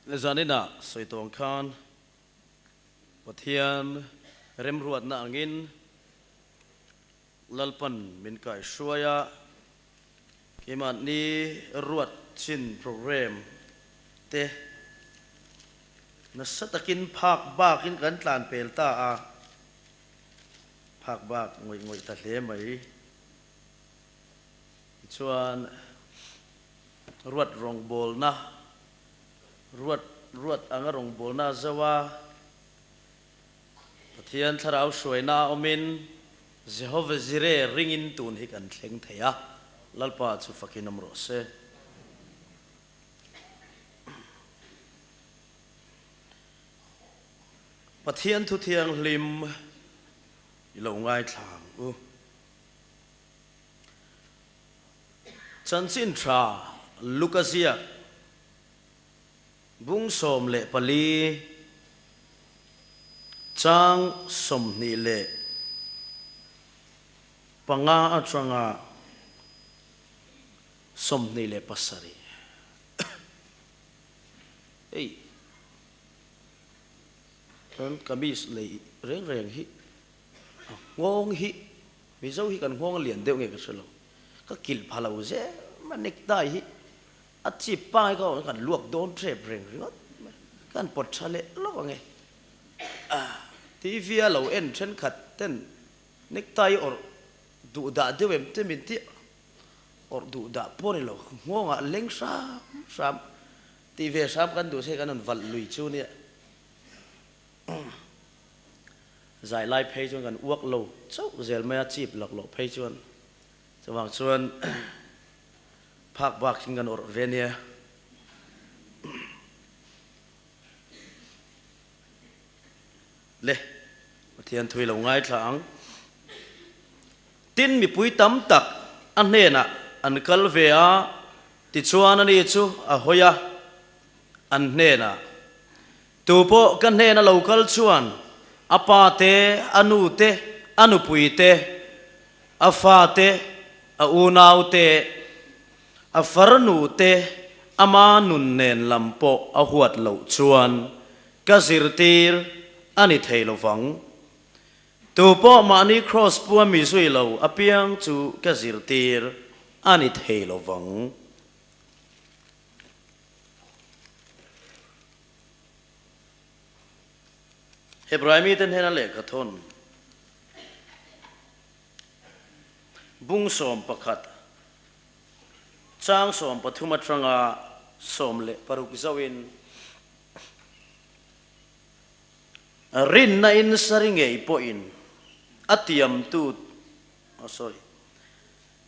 Zaninah sawi tawng khan Pathian remruatna angin Lalpan min kaihruai a, keimahni ruat chin program te nasa takin phak bakin kan tlan pel ta a, phak bak ngawih ngawih ta hle mai. Tichuan ruat rawngbawlna, ruat ruat anga rawngbawlna a zo a, Pathian thlarau hruaina a awmin Jehova Jireh ringin tun hi kan thleng thei a, Lalpa chu fakin awm rawh se. Pathian thu thianghlim i lo ngaithla ang u. Chanchin tha Luka ziak bung 14 chang 25 atanga 27. Hei kan kamis lei reng reng hi a nghawng hi Mizo hi kan nghawng a lian deuh nge ka hre lo. Ka kilh pha lo zel mai necktie hi a chip pangai ka awm kan luak dawn tep reng ringawt mai. Ka han pawt tha leh lawk ang e. TV a lo en thenkhat ten necktie awrh duh dah deuh em te min ti awrh duh dah pawh a ni lo. Nghawngah leng hram hram tih ve hram kan duh se kan rawn valh lui chu nia. Zai lai phei chuan kan uak lo chauh zel mai a, chip lak loh phei chuan chuvang chuan phak bak in kan awrh ve nia. Le, Pathian thui lo ngaithla ang. Tin, mipui tam tak a hnenah an kal ve a, tichuan ani chu a hawi a, an hnenah, Tu pawh ka hnena lo kal chuan a pa te, a nu te, a nupui te, a fa te, a unau te, a farnu te, ama nun nen lam pawh a huat loh chuan ka zirtir a ni thei lo vang. Tu pawh mahni kraws pua mi zui lo apiang chu ka zirtir a ni thei lo vang. Hebrai mite hnena lehkha thawn bung 11 chang 13 atanga 16 zoin rinna in sari ngei pawhin a tiamtu oh sorry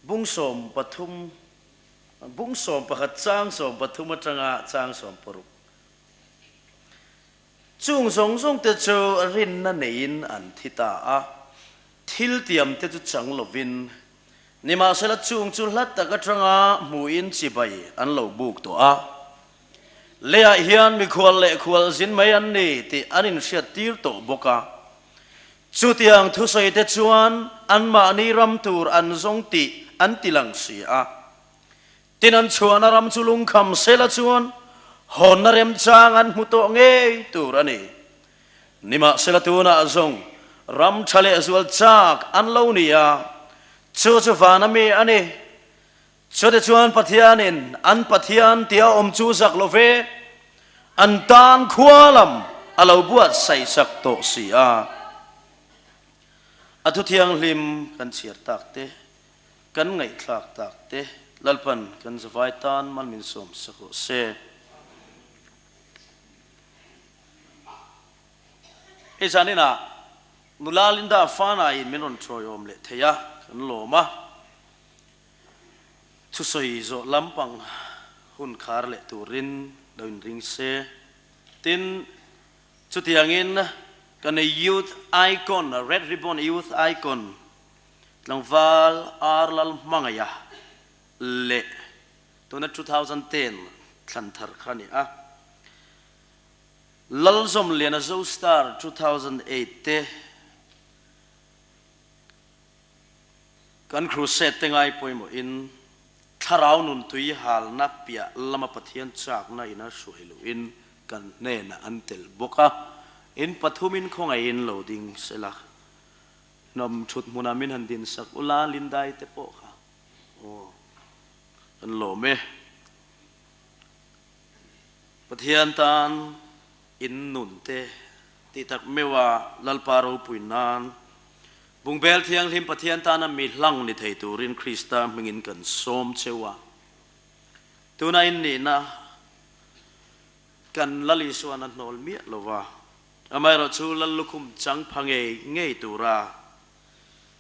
bung 13 Bung 11 chang 13 atanga chang 16. Chung zawng zawng te chu rinna neiin an thi ta a, thil tiam te chu chang lovin, nimahsela chung chu hla tak atanga hmuin chibai an lo buk tawh a. Leiah hian mikhual leh khual zin mai an ni tih an inhriat tir tawh bawk a. Chutiang thusawi te chuan anmahni ram tur an zawng tih an ti lang si a. Tin an chhuahna ram chu lungkham sela chuan hawnna remchang an hmu tawh ngei tur a ni. Nimahsela tunah zawng ram tha leh zual chak an lo ni a, chu chu vana mi a ni. Chutichuan Pathianin an Pathian tia awm chu zak lo ve, an tan khua lam a lo buatsaihsak tawh si a. A thu thianghlim kan chhiar tak te, kan ngaihthlak tak te, Lalpan kan zavai tan mal min sawmsak rawh se. Hei zaninah nula Linda Fana-in min rawn ṭhawiawm leh thei a, kan lawm a. Thusawi zawh lampang hun khar leh turin lo inring se. Tin, chutiangin kan Youth Icon, Red Ribbon Youth Icon tlangval Ar Lalhmangaiha leh tuna 2010 thlan thar kha a ni a. Lalzawmliana Zostar 2008 te Kan crusade te ngai pawimawhin thlarau nun tui halna piah lama Pathian chakna ina hruai lohin. kan hnenah an tel bawk a, in pathumin khawngaihin lo ding sela, hnam thut hmunah min han din sak ula, Lindai te pawh kha aw kan lawm e. Pathian tan in nun te tih tak meuha Lalpa ropui nan Bungbel Thianghlim Pathian tana mi hlang ni thei turin Krista hmingin kan sawm cheu a. Tuna in nihna kan Lal Isuan a hnawl miah lo va, amaherawhchu Lal lukhum chang pha ngei ngei tura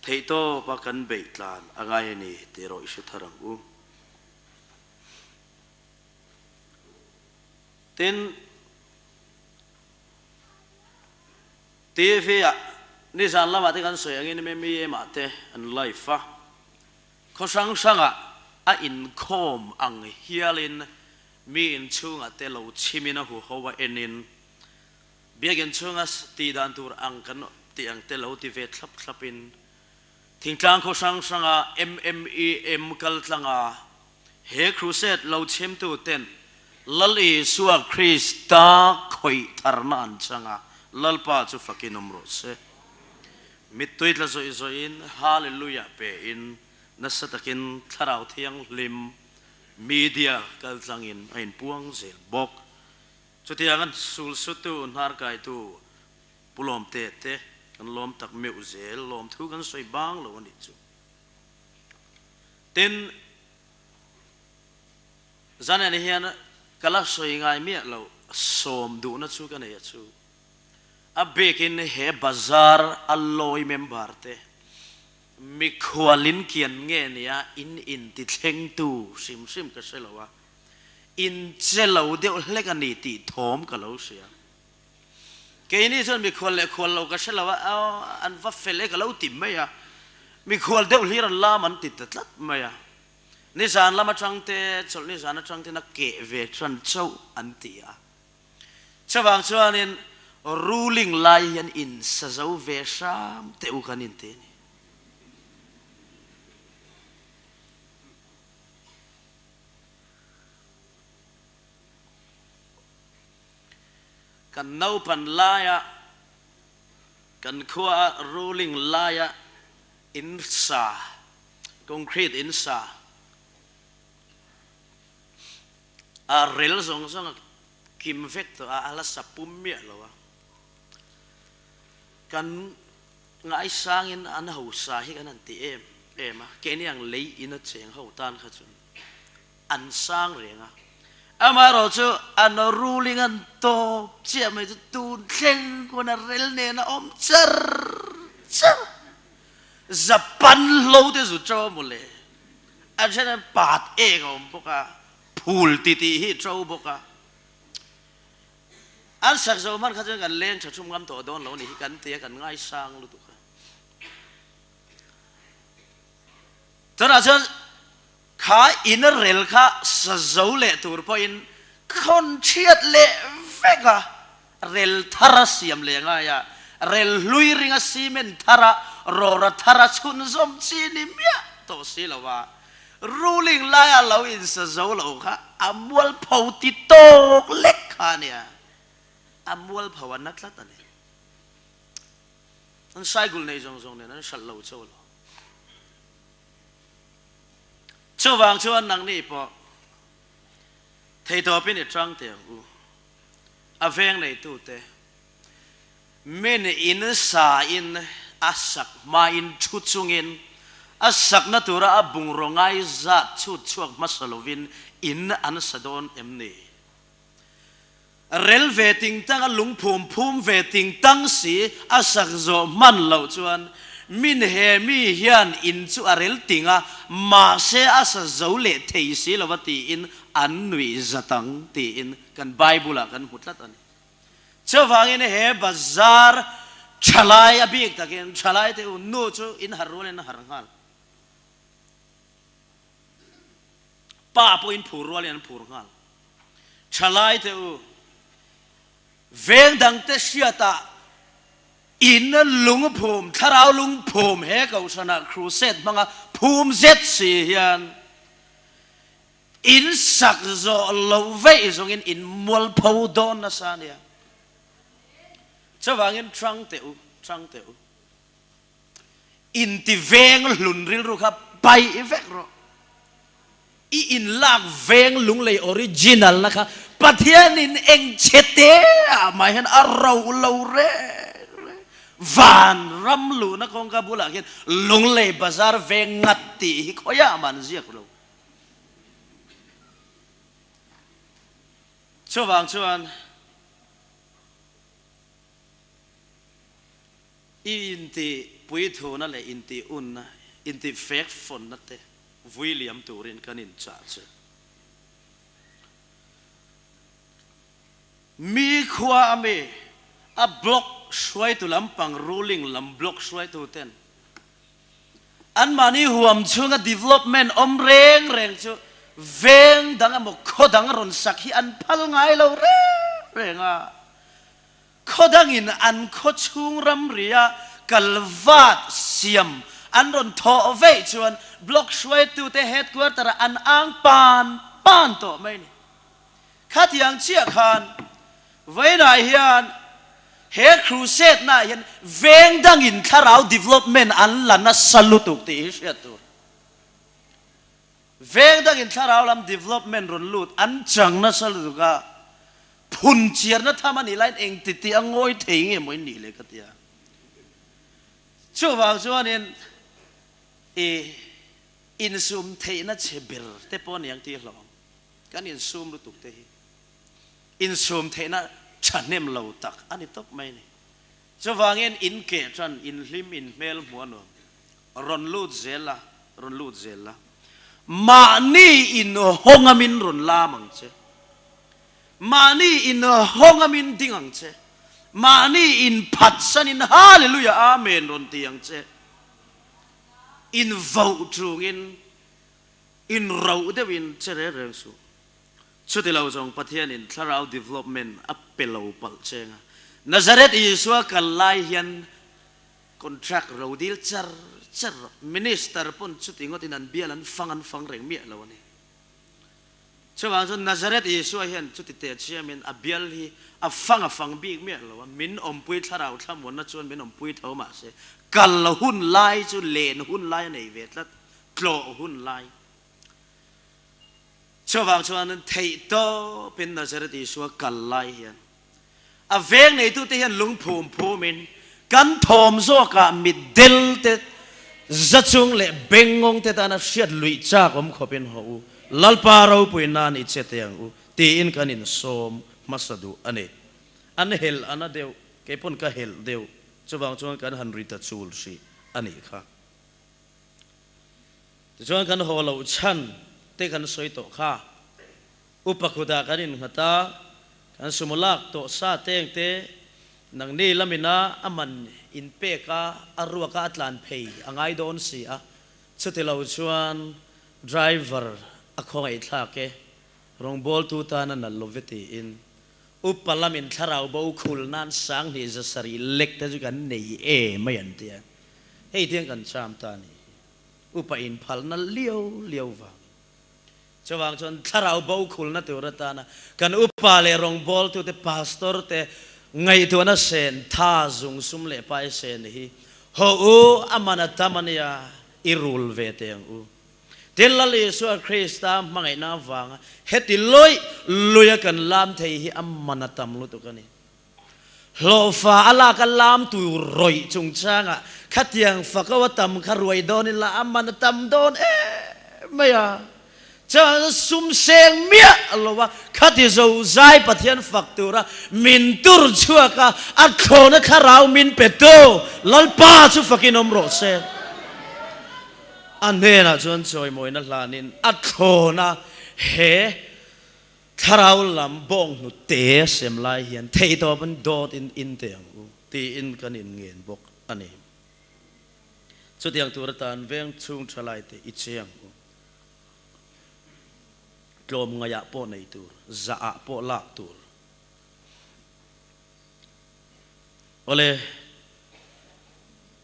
theihtawpa kan beih tlan a ngai a ni tih erawh i hre thar ang u. Tin, TV-ah nizan lamah te kan sawi angin MMEM-ah te an live a, Khaw hrang hrangah a inkhawm ang hialin mi inchhungah te lo chhimin a huho a enin biakinn chhunga tih dan tur ang kan tih ang te lo ti ve thlap thlapin thingtlang khaw hrang hranga MMEM kaltlanga he crusade lo chhimtu ten Lal Isua Krista khawih tharna an chang a, Lalpa chu fakin awm rawh se. Mittui tla zawih zawihin Hallelujah pein nasa takin Thlarau Thianghlim media kaltlangin a inpuang zel bawk. Chutiang an sul sutu hnarkaitu Pu Lawmte te kan lawm tak meuh zel, lawmthu kan sawi bang lo a nih chu. Tin, Zanen hian ka la sawi ngai miah lo, sawm duhna chu ka nei a chu. A bikin he bazar a lawi member te mikhualin kian nge nia in inti thlengtu hrim hrim ka hre lo a, in che lo deuh hlek a ni tih thawm ka lo hria. Keini chuan mikhual leh khual lo ka hre lo a, an va fel e ka lo ti mai a, mikhual deuh hlir an lam an ti ta tlat mai a. Nizan lam atang te, chawlh nizan atang ten a keh ve tan chauh an ti a. Chuvang chuanin ruling lai hian in sa zo ve hram teh u kan inti a ni. Kan naupan laia kan khua ruling laia in sa, concrete in sa A rel zawng zawng a kim vek tawh a, a la sa pum miah lo a. Kan ngaisangin an hausa hi kan han ti em em a, keini ang lei in a cheng ho tan kha chuan an sang reng a. Amaherawh chu an ruling an tawp chiah mai chu tun thleng khawn a rel nen a awm char char. Japan lo te zu to mawle. A then an pat eng a awm bawk a, phul ti tih hi to bawk a. An sak zo hman kha chuan kan leng tha thum ngam tawh dawn lo ni hi kan ti a, kan ngaisang lutuk a. Tunah chuan kha in a rel kha sa zo leh tur pawhin khawn chhiat leh vek a, rel thar a siam leh ngai a, rel hlui ringa cement thar a, rawra thar a chhunzawm chi ni miah tawh si lo a, ruling laia lo insa zo lo kha a mualpho ti tawk lek kha a nia, a mualpho a na tlat a ni. An saigul nei zawng zawng nen an hralh lo cho lo. Chuvang chuan nangni pawh theitawpin i tang teh ang u. A veng neitute min in sa in a sak hmain thu chungin a sakna tura a bungraw ngai zat chhut chhuak hmasa lovin in an sa dawn em ni? Rel ve ting tang a lungphum phum ve ting tang si a sak zawh hman loh chuan min he mi hian in chu a rel ting a, mahse a sa zo leh thei si lova tiin an nuih zat ang tiin kan Bible ah kan hmu tlat a ni. Chuvangin he bazar thalai a bik takin thalai te u nu chu in har rualin a har nghal. Pa pawhin phur rualin an phur nghal. Thalai te u veng dangte hriatah in lungphum, thlarau lungphum he kohhranah crusade hmanga phum zet si hian. In sak zawh loh veih zawngin in mualpho dawn nasa ania. Chuvangin hrang teh u, hrang teh u. Inti veng hlun rilru kha paih vek rawh. I inlak veng lunglei original na kha Pathianin eng chhe te ah mah hian a ro lo reng reng. Van ram luhna kawngka bulah khian lunglei bazar veng ngat tih hi khawiah mah an ziak lo. Chuvang chuan I inti puithuna leh inti unna, inti fek fawnna te vui liam turin kan inchah che. Mi khua a mi, a block hruaitu lampang ruling lam block hruaitu ten anmahni huam chhunga development awm reng reng chu veng dang emaw khaw dang rawn sak hi an phal ngai lo reng reng a. Khaw dangin an khaw chhung ramria kal vat siam an rawn thawh veih chuan Block hruaitute headquarter-ah an ang pan pan tawh mai ni. Khatiang chiah khan vawiinah hian he crusade-naah hian veng dangin thlarau development an la nasa lutuk tih hi hriat tur. Veng dangin thlarau lam development rawn lut an chang nasa lutuk a, phun chiarna tham a nih laiin eng ti tih a ngawi thei nge maw in nih le ka ti a. Chuvang chuanin i insum theihna chhe ber te pawh aniang tih hlawm kan insum lutuk te hi insum theihna thahnem lo tak a ni tawp mai a ni. Chuvangin in keh tan in hlim in hmel hmuh a nuam. Rawn lut zel la, rawn lut zel la. Mahni in hawngamin rawn lam ang che. Mahni in hawngamin ding ang che. Mahni in phatsanin Hallelujah Amen rawn ti ang che. In voh tungin, in roh deuhin che reng reng suh. Chuti lo zawng Pathianin thlarau development a pe lo palh cheng a. Nazareth Isua kal lai hian Contract ro dil char char rawh. Minister pawn chuti ngawtin an bial an fang an fang reng miah lo a ni. Chuvang chuan Nazareth Isua hian chuti teh chiamin a bial hi a fang a fang bik miah lo a, min awmpui thlarau thlamuanna chuan min awmpui tho mahse kal hun lai chu len hun lai a nei ve tlat, tlawh hun lai. Chuvang chuan theihtawpin Nazareth Isua kal lai hian A veng neitute hian lungphum phumin kan thawm zawkah mitdel te za chung leh bengngawng te tana hriat luih chak awm khawpin haw u, Lalpa ropui nan i che teh ang u tiin kan insawm hmasa duh a ni. An helh a na deuh, kei pawn ka helh deuh, chuvang chuan kan han ri ta chul hrih a nih kha. Tichuan kan haw loh chhan te kan sawi tawh kha. Upa kutah kan innghat a, kan sumo lak tawh sa teng te nangni lamina a man inpek a, a ruaka a tlan phei a ngai dawn si a, chuti lo chuan driver a khawngaihthlak e, rawngbawltu tan a nalh lo ve tiin upa lamin thlarau bo khul nan 2000 lek te chu kan nei e mai an tia, hei tiang kan cham ta a nih hi, upa inphalna liau liau vangin. Chuvang chuan thlarau bo khulna tur atana kan upa leh rawngbawltute, pastor te ngaihtuahna sen, tha zung sum leh pai sen hi haw u, a man a tam a nia, i rul ve teh ang u. Tin, Lal Isua Krista hmangaihna avanga heti lawih luia kan lam thei hi a man a tam lutuk a ni. Hlawhfa a lak a lam tur rawih chungchangah khatiang fako a tam kha ruai dawn ila a man a tam dawn em mai a. Chuan sum seng miah lo a khati zo zai Pathian fak tura min tur chhuak a, a thlawna thlarau min pe tu Lalpa chu fakin awm rawh se. A hnenah chuan chawimawina hlanin a thlawna he Thlarau lam bawng hnute a sem lai hian theihtawp an dawt in in teh ang u tiin kan in ngen bawk a ni. Chutiang tur atan veng chhung tha lai te i che ang u. Tlawm ngaihah pawh nei tur, zah ah pawh lak tur. Awle,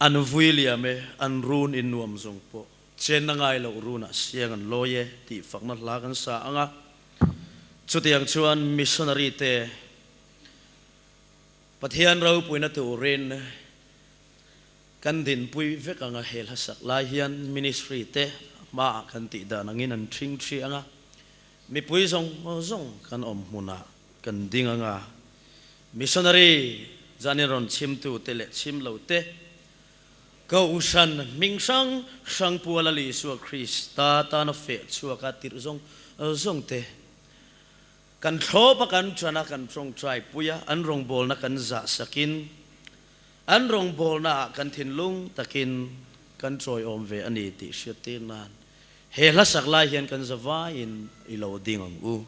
an vui liam e, an run in nuam zawng pawh. Chenna ngai loh runah siang an lawi e tih fakna hla kan sa ang a. Chutiang chuan missionary te Pathian ropuina turin kan dinpui vek ang a, he hla sak lai hian ministry te hmaah kan tih dan angin an ṭhing ṭhi ang a, mipui zawng zawng kan awm hmunah kan ding ang a, missionary zanin rawn chhimtu te leh chhim lo te Kohhran hming hrang hrang puala Isua Krista tana feh chhuak a tirh zawng zawng te kan thlawp a, kan ṭan a, kan ṭawngṭai pui a, an rawngbawlna kan zah sakin an rawngbawlna ah kan thinlung takin kan chawiawm ve a ni tih hriattir nan he hla sak lai hian kan zavaiin i lo ding ang u.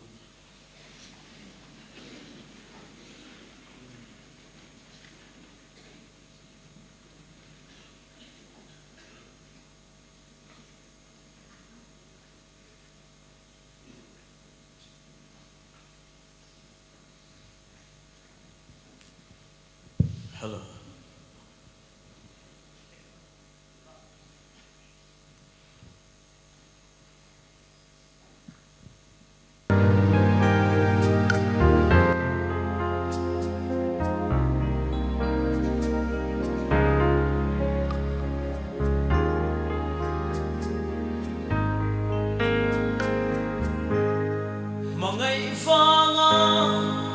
Hello. Hmangaih vanga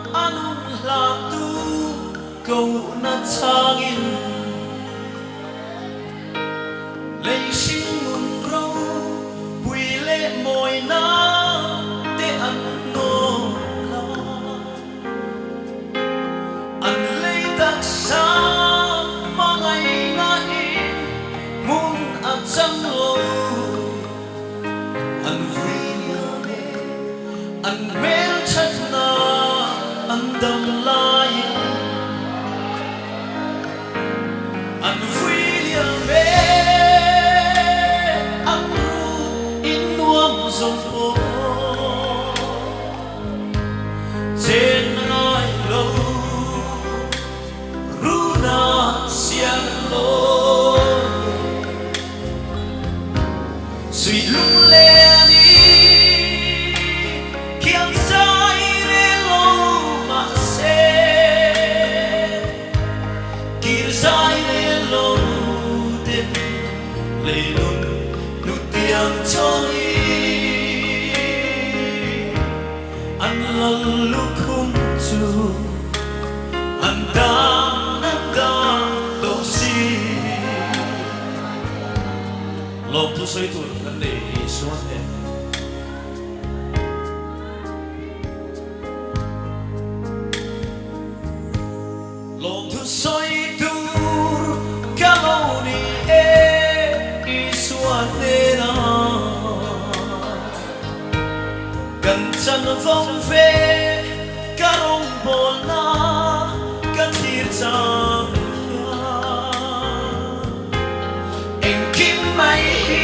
a nun hlantu kohna changin Lei hringnun ro pui leh mawina te an nawn a, an lei taksa hmangaihna in hmun a chang lo. An vui liam e, an hmelthatna an dam laiin. An vui liam e, an ru in nuam zawng pawh chen a ngai lo, runa siam lo e. Suih lung len i khiang zai rel lo mahse, Kir zai rel lo ten leilung hnutiang chawng i an lal lukhum chu an dan an dan tawh si. Lawmthu sawi tur kan nei Isuan e. Lawmthu sawi tur ka lo ni e Isua hnena kan chan vawng ve ka rawngbawlna ka thlir chang hian engkim mai hi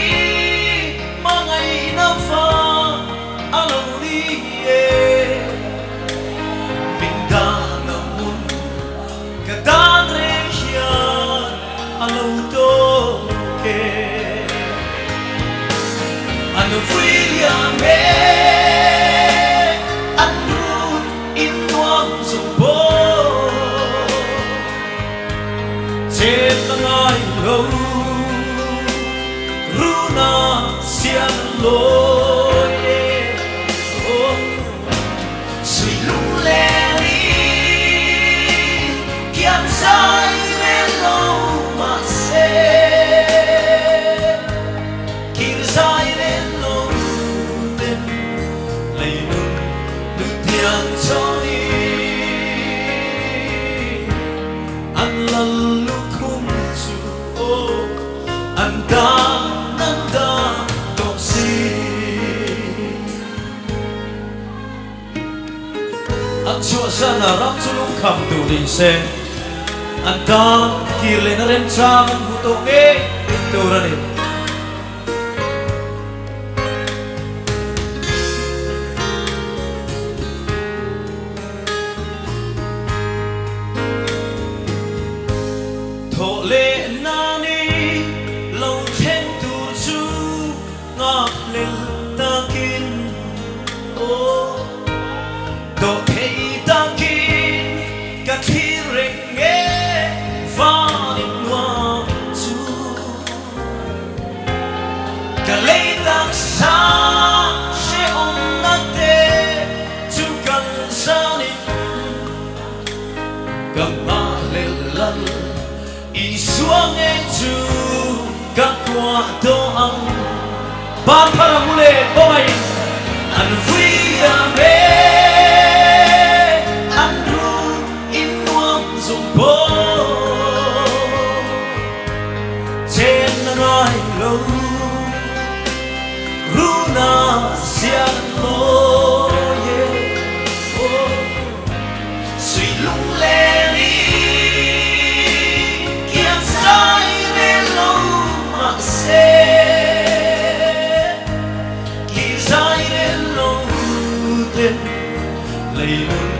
hmangaihna vang a lo ni e. Min dan a hmun ka dan reng hian a lo tawk e. An vui liam e, an run in nuam zawng pawh chet a ngai lo, runa siam lawi e. Suilungleng i kiam zai rel lo mahse, kir zai rel lo ten lei nun hnutiang chawng i an lal lukhum chu aw an dan an dan tawh si. An chhuahsan a ram chu lungkham duh ni se, an tan kir lehna remchang an hmu tawh ngei tur a ni. Thawh leh nani lo thleng tur chu. hlel lal Isua ngei chu ka kuah tawh ang. Ban phar ang u le khawngaih an vui ang e an run in nuam zung pawh chen a ngai lo runa sian mawi e aw. Suy lunglen i kiang zai rel lo mahse Kir zai rel lo ten leilung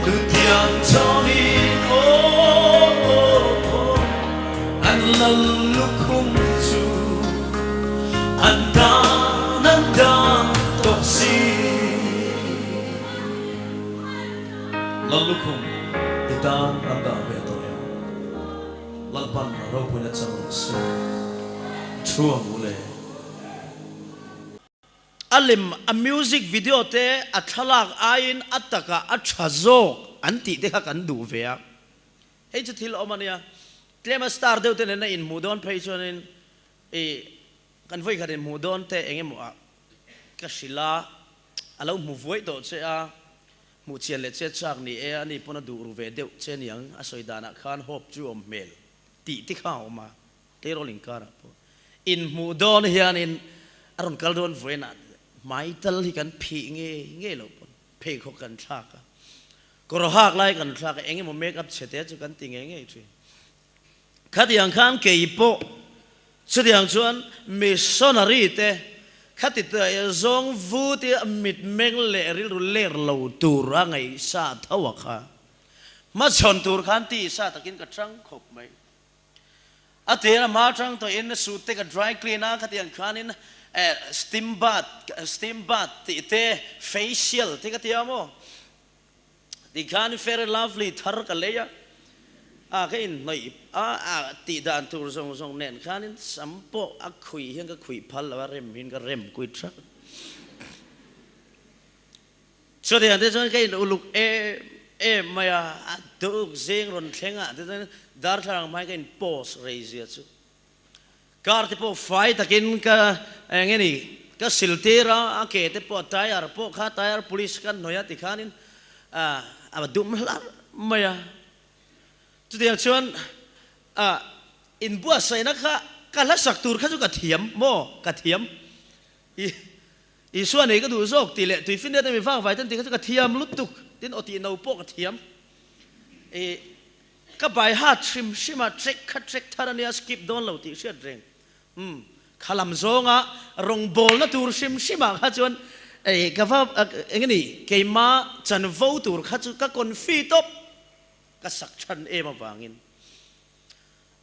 lutiang chawnin aw An lal lukhum chu an dan an dan tawh si. Lallukhum i tan an dah ve tawh em? Lalpan a ropuina chang rawh se. Thu ang u le. A lem a music video te a thlalak aiin a takah a tha zawk an tih te kha kan duh ve a. Hei chu thil awm a nia. Tlem a star deuh te nena inhmuh dawn phei chuanin i kan vawikhat inhmuh dawn te eng emaw ah ka hrilh a, a lo hmu vuai tawh che a, hmuh chian leh che chak ni e, ani pawn a duh ru ve deuh che niang, a sawi danah khan hope chu awm hmel tih te kha a awm a, tleirawl inkarah pawh inhmuh dawn hianin a rawn kal dawn vawiinah hmai tal hi kan phih ngei ngei loh pawn pheikhawk kan thlak a, kawr hak lai kan thlak a, eng emaw make up chhe te chu kan ti ngei ngei thin. Khatiang khan kei pawh chutiang chuan missionary te khati zawng vu tia mitmeng leh rilru ler lo tur a ngaihsa tho a kha hmachhawn tur khan tisa takin ka chang khawp mai. A tena hma chang tawhin suit te ka dry clean a, khatiang khanin steam bath steam bath tih te facial te ka ti a maw. Tikhan Fair and Lovely thar ka lei a, a ka inhnawih a, a tih dan tur zawng zawng nen khanin sam pawh a khuih hian ka khuih phal lo a, rem hian ka rem kuit hrap. Chutiang te chuan ka in uluk em em mai a, a duk zing rawn thleng ah te chuan darthlalang hmai ka in pause rei zia chu. Car te pawh fai takin ka eng nge ni ka sil tir a, a ke te pawh tyre pawh kha tyre police ka hnawih a tikhanin a dum hlar mai a. Chutiang chuan inbuatsaihna kha ka hlasak tur kha chu ka thiam maw ka thiam i Isua nei ka duh zawk tih leh tuifinriat emi vang vai ten tih kha chu ka thiam lutuk tin aw tih no pawh ka thiam i Ka bai hat hrim hrim a, trek kha trek thar a nia, skip dawn lo tih hriat reng. Umm, kha lam zawnga rawngbawlna tur hrim hrimah kha chuan ei ka va eng nge ni, keima chanvo tur kha chu ka confi tawp, ka sak than em avangin.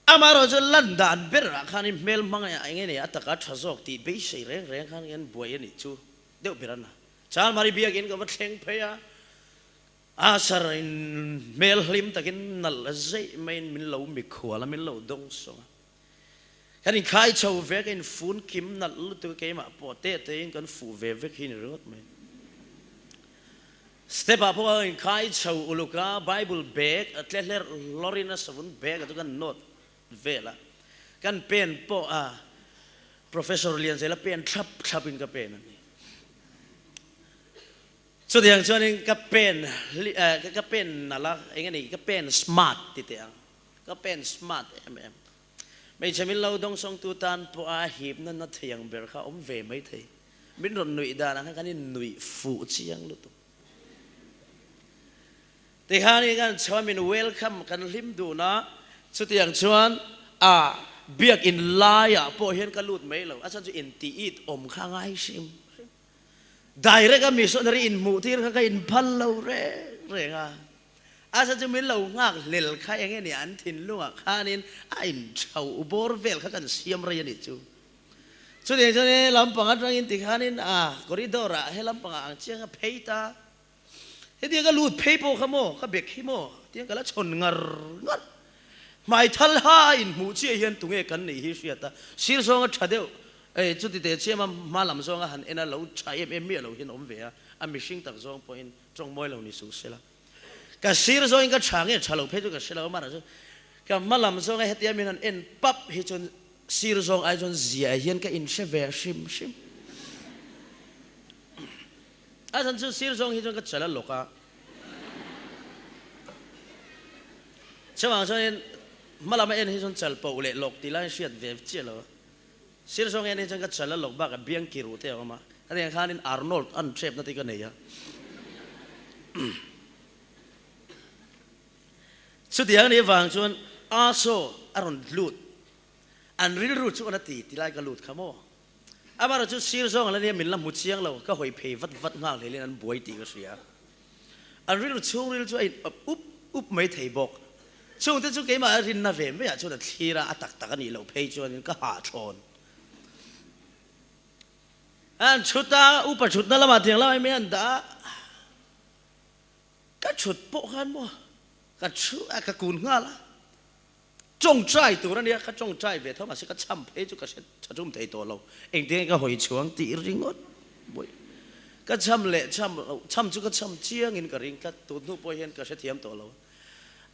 Amaherawh chu lan dan berah khanin hmel hmang eng nge ni a taka tha zawk tih beisei reng reng khan hian buai a nih chu deuh ber a na. Chalmari biakin ka va thleng phei a. A sar in hmel hlim takin nalh zeih maiin min lo mikhual a, min lo dawng sawng a. Kan inkhai chho ve, ka infun kim nalh lutuk a, keimah pawh teh tein kan fuh ve vek hi ni ringawt mai. Step ah pawh ka inkhai chho uluk a, Bible bag a tle hlerh hlawrin a savun bag ah chu kan nawt vel a, kan pen pawh a Professor Lianzela pen thlap thlap in ka pen a ni. Chutiang chuanin ka pen ka pen nalh a, eng a ni, ka pen smart ti teh ang, ka pen smart em em. Hmeichhe min lo dawngsawngtu tan pawh a hipna na thei ang ber kha a awm ve mai thei. Min rawn nuih danah khan kan innuih fuh chiang lutuk. Tikhan i kan chho a, min welcome kan hlim dun a, chutiang chuan a biakin laiah pawh hian ka lut mai lo, a chhan chu intih it awm kha a ngai hrim hrim. Direct a missionary inhmuh tir kha ka inphal lo reng reng a, a sa chu min lo nghak hlel kha eng nge ni an thinlungah khanin a inthau bawr vel kha kan siam rei a nih chu. Chutiang chuan he lampang atangin tikhanin a corridor ah he lampangah ang chiang a phei ta, hetiang ka lut phei pawh kha maw ka bek hi maw tiang ka la chhawn ngar ngar. Hmaithal ha a inhmuh chiah hian tunge kan nih hi hriat a, sir zawnga tha deuh Ei, chuti teh chiam a hma lam zawnga han en a lo tha em em miah lo hian awm ve a, a mihring tak zawng pawhin tawng mawi lo ni suh se la. Ka sir zawngin ka tha nge tha lo phei chu ka hre lo a, mahse ka hma lam zawnga hetia min han en pap hi chuan sir zawng ai chuan zia hian ka inhre ve hrim hrim. A chhan chu sir zawng hi chuan ka chal a lawk a. Chuvang chuanin hma lama en hi chuan chal poh leh lawk tih lai hriat ve chiah lo a. Sir zawng en hi chuan ka chal a lawk bakah biang ki ruh te a awm a. Hetiang khanin Arnold an hrepna te ka nei a. Chutiang anih avang chuan Aso a rawn lut. An rilru chu an a ti ti lai ka lut kha maw? Amaherawh chu sir zawng ala nia min la hmu chiang lo, ka hawi phei vat vat nghak hlelin an buai tih ka hria. An rilru chhungril chu a in up up up mai thei bawk. Chungte chu keimah a rinna ve maiah chuan a thlir a, a tak tak a nih loh phei chuanin ka hahthlawn. An chhut a, upa chhutna lamah tiang lamah mai an dah a, ka chhut pawh khan maw ka chhu a, ka kun nghal a. Tawngtai tur a nia, ka tawngtai ve tho mahse ka cham phei chu ka hre tha tum thei tawh lo, engtin nge ka hawi chhuang tih ringawt buai. Ka cham leh cham loh, cham chu ka cham chiangin ka ring tlat, tun hnu pawh hian ka hrethiam tawh lo.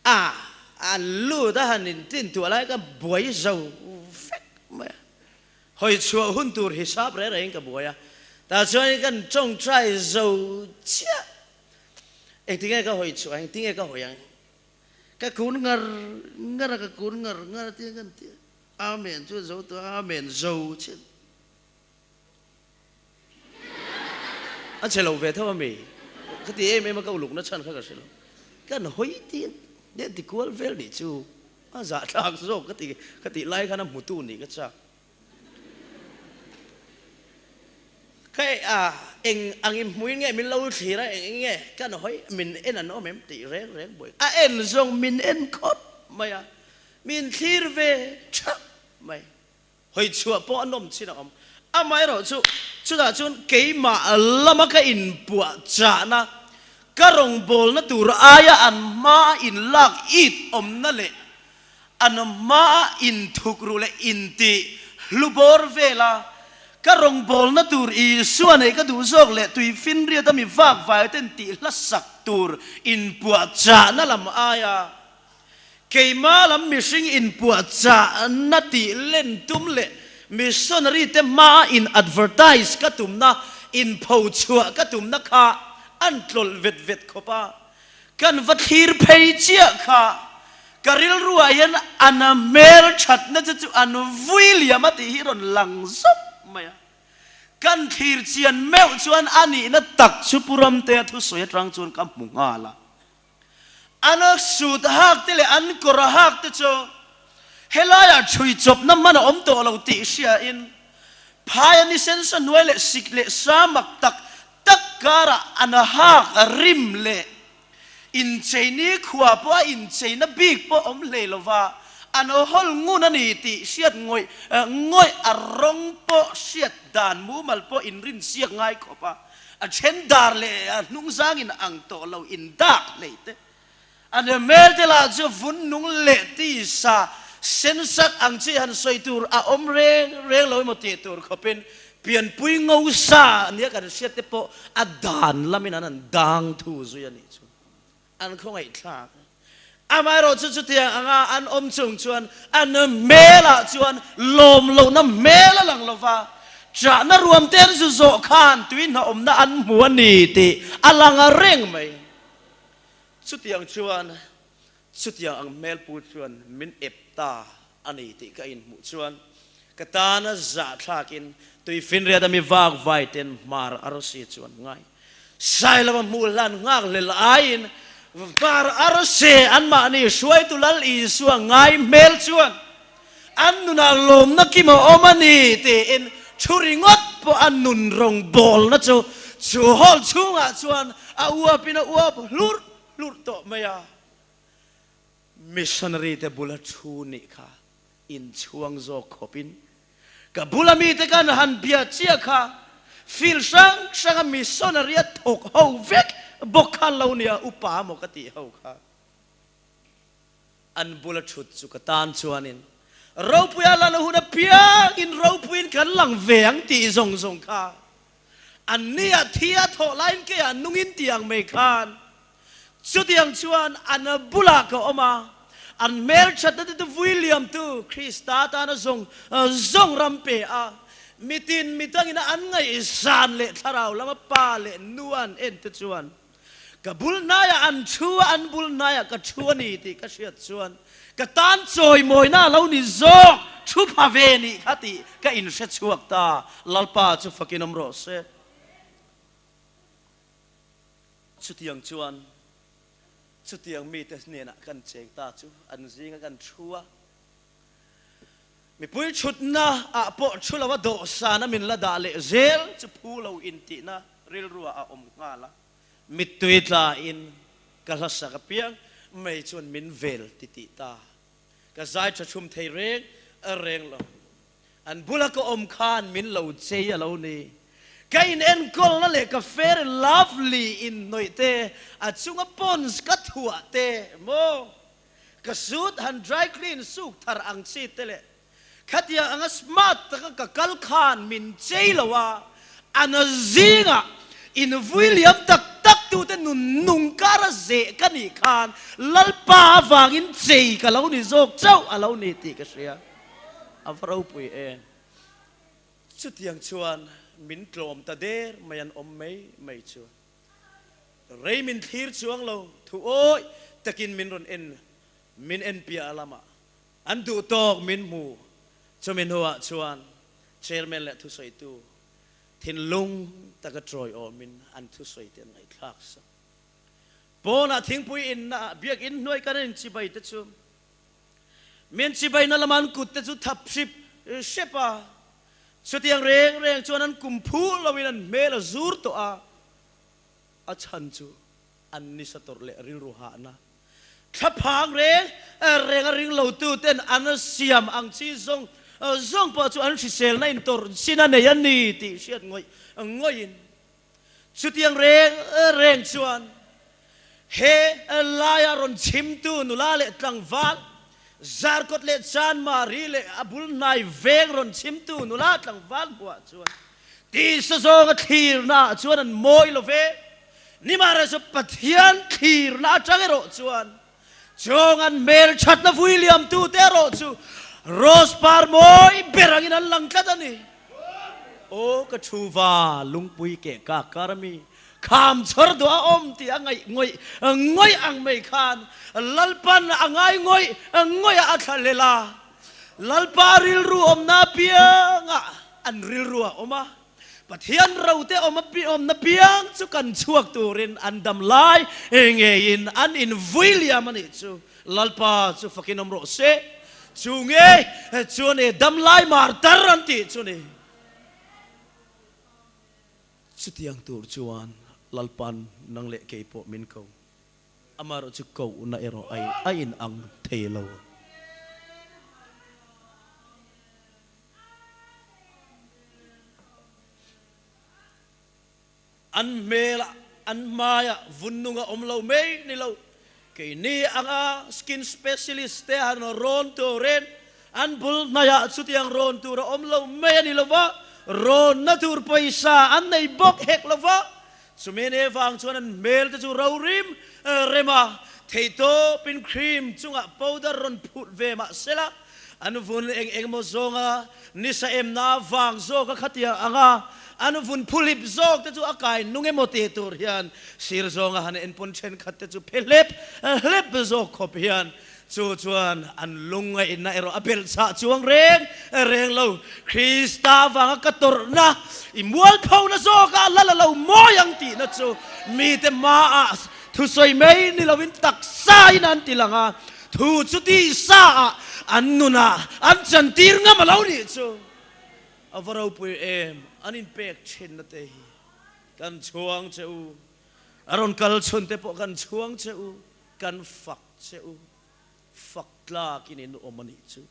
A, an lut a han intin tuah lai ka buai zo vek mai a, hawi chhuah hun tur hisap reh rehin ka buai a, tah chuan kan tawngtai zo chiah, engtin nge ka hawi chhuah ang, engtin nge ka hawi ang. Ka kun ngar ngar a, ka kun ngar ngar a tia kan ti a. Amen chu zo tawh a, Amen zo chiah. A che lo ve tho a mi? Ka ti em em a, ka ulukna chhan kha ka hre lo. Kan hawi ti nge ti kual vel nih chu a zahthlak zawk ka ti, ka tih lai khan a hmutu nih ka chak. Ka a eng ang in hmuin nge min lo thlir a, eng nge kan hawi min en an awm em tih reng reng buai. A en zawng min en khawp mai a, min thlir ve thap mai. Hawi chhuah pawh a nawm chin a awm. Amaherawh chu chutah chuan keimah lama ka inpuah chahna, ka rawngbawlna tur aia an hmaa inlak it awmna leh An hmaa inthuk ruh leh inti hlu bawr vela ka rawngbawlna tur Isua neih ka duh zawk leh tui finriat a mi vak vai ten tih hla sak tur inpuahchahna lam aia keima lam mihring inpuahchahna tih len tum leh missionary te hmaa in advertise ka tumna inphochhuah ka tumna kha an tlawlh vet vet khawp a. Kan va thlir phei chiah kha ka rilruah hian an hmel thatna che chu an vui liam a tih hi rawn lang zawk mai a. Kan thlir chian meuh chuan a nihna tak chu Pu Ramtea thusawi atang chuan ka hmu nghal a. An sut hak te leh an kawr hak te chu helaiah chhui chawpna hman a awm tawh lo tih hriain phaia ni sensa hnuai leh sik leh sa mak tak Tak karah an hak rim leh incheini khua pawh a incheina bik pawh awm hlei lova, an hawl ngun a ni tih hriat ngawih ngawih a rawng pawh hriat dan mumal pawh inrinsiak ngai khawp a, a then dar leh a hnungzangin ang tawh lo indak hlei te. An hmel te lah chu vun nung leh tisa sen sak ang chi han sawi tur a awm reng reng lo emaw tih tur khawpin pianpui ngo sa nia kan hriat te pawh a dan lamin an han dang thu zui a nih chu an khawngaihthlak. Amaherawh chu chutiang anga an awm chung chuan an hmelah chuan lawm lohna hmel a lang lova, chahna ruam te an zu zawh khan tui hnawmna an hmu a ni tih a lang reng mai. Chutiang chuan, chutiang ang hmelpu chuan min ep ta a ni tih ka inhmuh chuan ka tana zahthlakin tuifinriat a mi vak vai ten hmar arsi chu an ngai. Sailova hmuh hlan nghak hlel aiin hmar arsi anmahni hruaitu Lal Isua ngai hmel chuan an nunah lawmna kim a awm a ni tiin thu ringawt pawh a nun rawngbawlna chu chu hall chhungah chuan a uapin a uap hlurh hlurh tawh mai a. Missionary te bula thu nih kha inchhuang zawk khawpin ka bula mite kan han bia chiah kha field hrang hranga missionary a thawk ho vek bawk kha lo nia upa maw ka tih ho kha. An bula thut chu ka tan chuanin ropuia lan a hun apiangin ropuiin kan lang ve ang tih zawng zawng kha an nia thi a thawh laiin keiah nungin tih ang mai khan. Chutiang chuan an bulah ka awm a, an hmelthatna te chu vui liamtu Krista tana zawng zawng ram pe a, mitin midangin an ngaihzan leh thlarau lama pa leh nu an en te chuan ka bul hnaiah an thu a, an bul hnaiah ka thu a ni tih ka hriat chuan ka tan chawimawina a lo ni zawk thu pha ve nih kha tih ka inhre chhuak ta. Lalpa chu fakin awm rawh se. Chutiang chuan chutiang mite hnenah kan cheng ta chu an zinga kan thu a, mipui thutna ah pawh thu lova dawhsan a min la dah leh zel chu phu lo intihna rilruah a awm nghal a, mittui tla in ka hlasak apiang mai chuan min vel titih ta, ka zai tha chhum thei reng reng lo. An bula ka awm khan min lo chei a lo ni. Ka in enkawlna leh ka fair and lovely in hnawih te, a chunga pons ka thuah te maw, ka suit han dry clean suk thar ang chi te leh khatiang anga smart taka ka kal khan min chei lo a, a na zingah in vui liam tak tak tute nun nung kara zeh ka nih khan Lalpa avangin chei ka lo ni zawk chauh a lo ni tih ka hria. A va ropui e. Chutiang chuan min tlawm ta der mai an awm mai mai chu. Rei min thlir chuang lo, thu awih takin min rawn en, min en piah lamah an duh tawk min hmu. Chumi hnuah chuan Chairman leh thusawitu thinlung taka tawiawmin an thusawi te an ngaihthlak sak. Pawnah thingpui innaah biakinn hnuai kan inchibai te chu Min chibaina lama an kut te chu thap hrip hrep a, chutiang reng reng chuan an kum phu loin an hmel a zur tawh a, a chhan chu an nisa tawrh leh rilru hahna thlaphang reng reng a ring lo tu ten an siam ang chi zawng zawng pawh chu an hriselna in tawrh chin a nei a ni tih hriat ngawih ngawih in Chutiang reng reng chuan he laia rawn chhimtu nula leh tlangval, Zarkawt leh Chanmari leh a bul hnai veng rawn chhimtu nula tlangval hmuah chuan tisa zawnga thlirnaah chuan an mawi lo ve. Nimahrachu Pathian thlirna atang erawh chuan Chawng an hmelthatna vui liamtute erawh chu rose par mawi ber angin an lang tlat a ni. Aw ka thu va lungpui keh ka kar ami kham chhawr duh a awm tih a ngaih ngawih ngawih ang mai khan Lalpan a ngai ngawih ngawih a a thlahlel a, Lalpa rilru awmna apiangah an rilru a awm a. Pathian rote awm awmna piang chu kan chhuak turin an dam lai ngeiin an invui liam a nih chu. Lalpa chu fakin awm rawh se. Chu nge chuan e dam lai mar tar an tih chu ni. Chutiang tur chuan Lalpan nang leh kei pawh min ko. Amaherawh chu kohna erawh a inang thei lo. An hmelah, an hmaiah vunnung a awm lo mai ni lo. Keini anga skin specialist te han rawn turin an bul hnaiah chutiang rawn tur a awm lo mai a ni lo va, rawnna tur pawisa an nei bawk hek lo va. Chumi ne vang chuan an hmel te chu ro rim rem a, theihtawpin cream chungah powder rawn phut ve mah sela, An vun eng eng emaw zawnga nisa emna vang zawka khatiang anga an vun phulip zawk te chu a kai nung emaw tih tur hian sir zawnga han enpawn thenkhat te chu phe hlep hlep zawk khawp hian chu chuan an lungngaihna erawh a belh chhah chuang reng reng lo. Krista vanga ka tawrhna i mualphona zawkah la la lo mawi ang tihna chu mite hmaah thusawi mai ni lovin taksain an ti lang a. Thu chu tisa ah an nun ah an chantir ngam a lo nih chu a va ropui em, an inpek thin na te hi kan chhuang che u, a rawn kal chhun te pawh kan chhuang che u, kan fak che u, fak tlak in in awm a nih chu.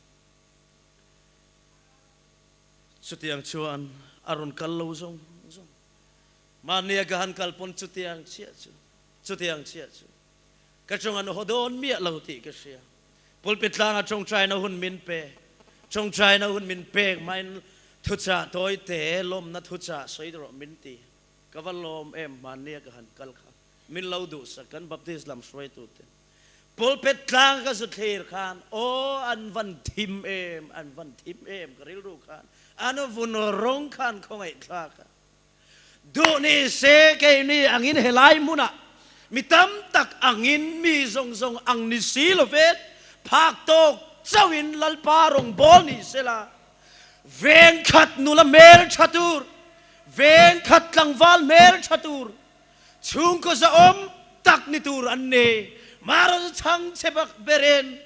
Chutiang chuan a rawn kal lo zawng zawng, mahni a ka han kal pawn chutiang chiah chu, chutiang chiah chu. Ka chawng an haw dawn miah lo tih ka hria. Pulpit tlanga tawngtaina hun min pe. Tawngtaina hun min pek hmain thuchah tawite lawmna thuchah sawi rawh min ti. Ka va lawm em hmannia ka han kal kha. Min lo duhsak kan Baptist lam hruaitute pulpit tlang ka zu thlir khan aw an van thim em, an van thim em ka rilru khan an vun rawng khan khawngaihthlak a duh ni se keini angin helai hmunah mi tam tak angin mi zawng zawng ang ni si lovin phak tawk chauhin Lalpa rawngbâwl ni sela veng khat nula hmel tha tur, veng khat tlangval hmel tha tur, Chhungkaw zahawm tak ni tur an ni. Mara chu chhang chhe bak berin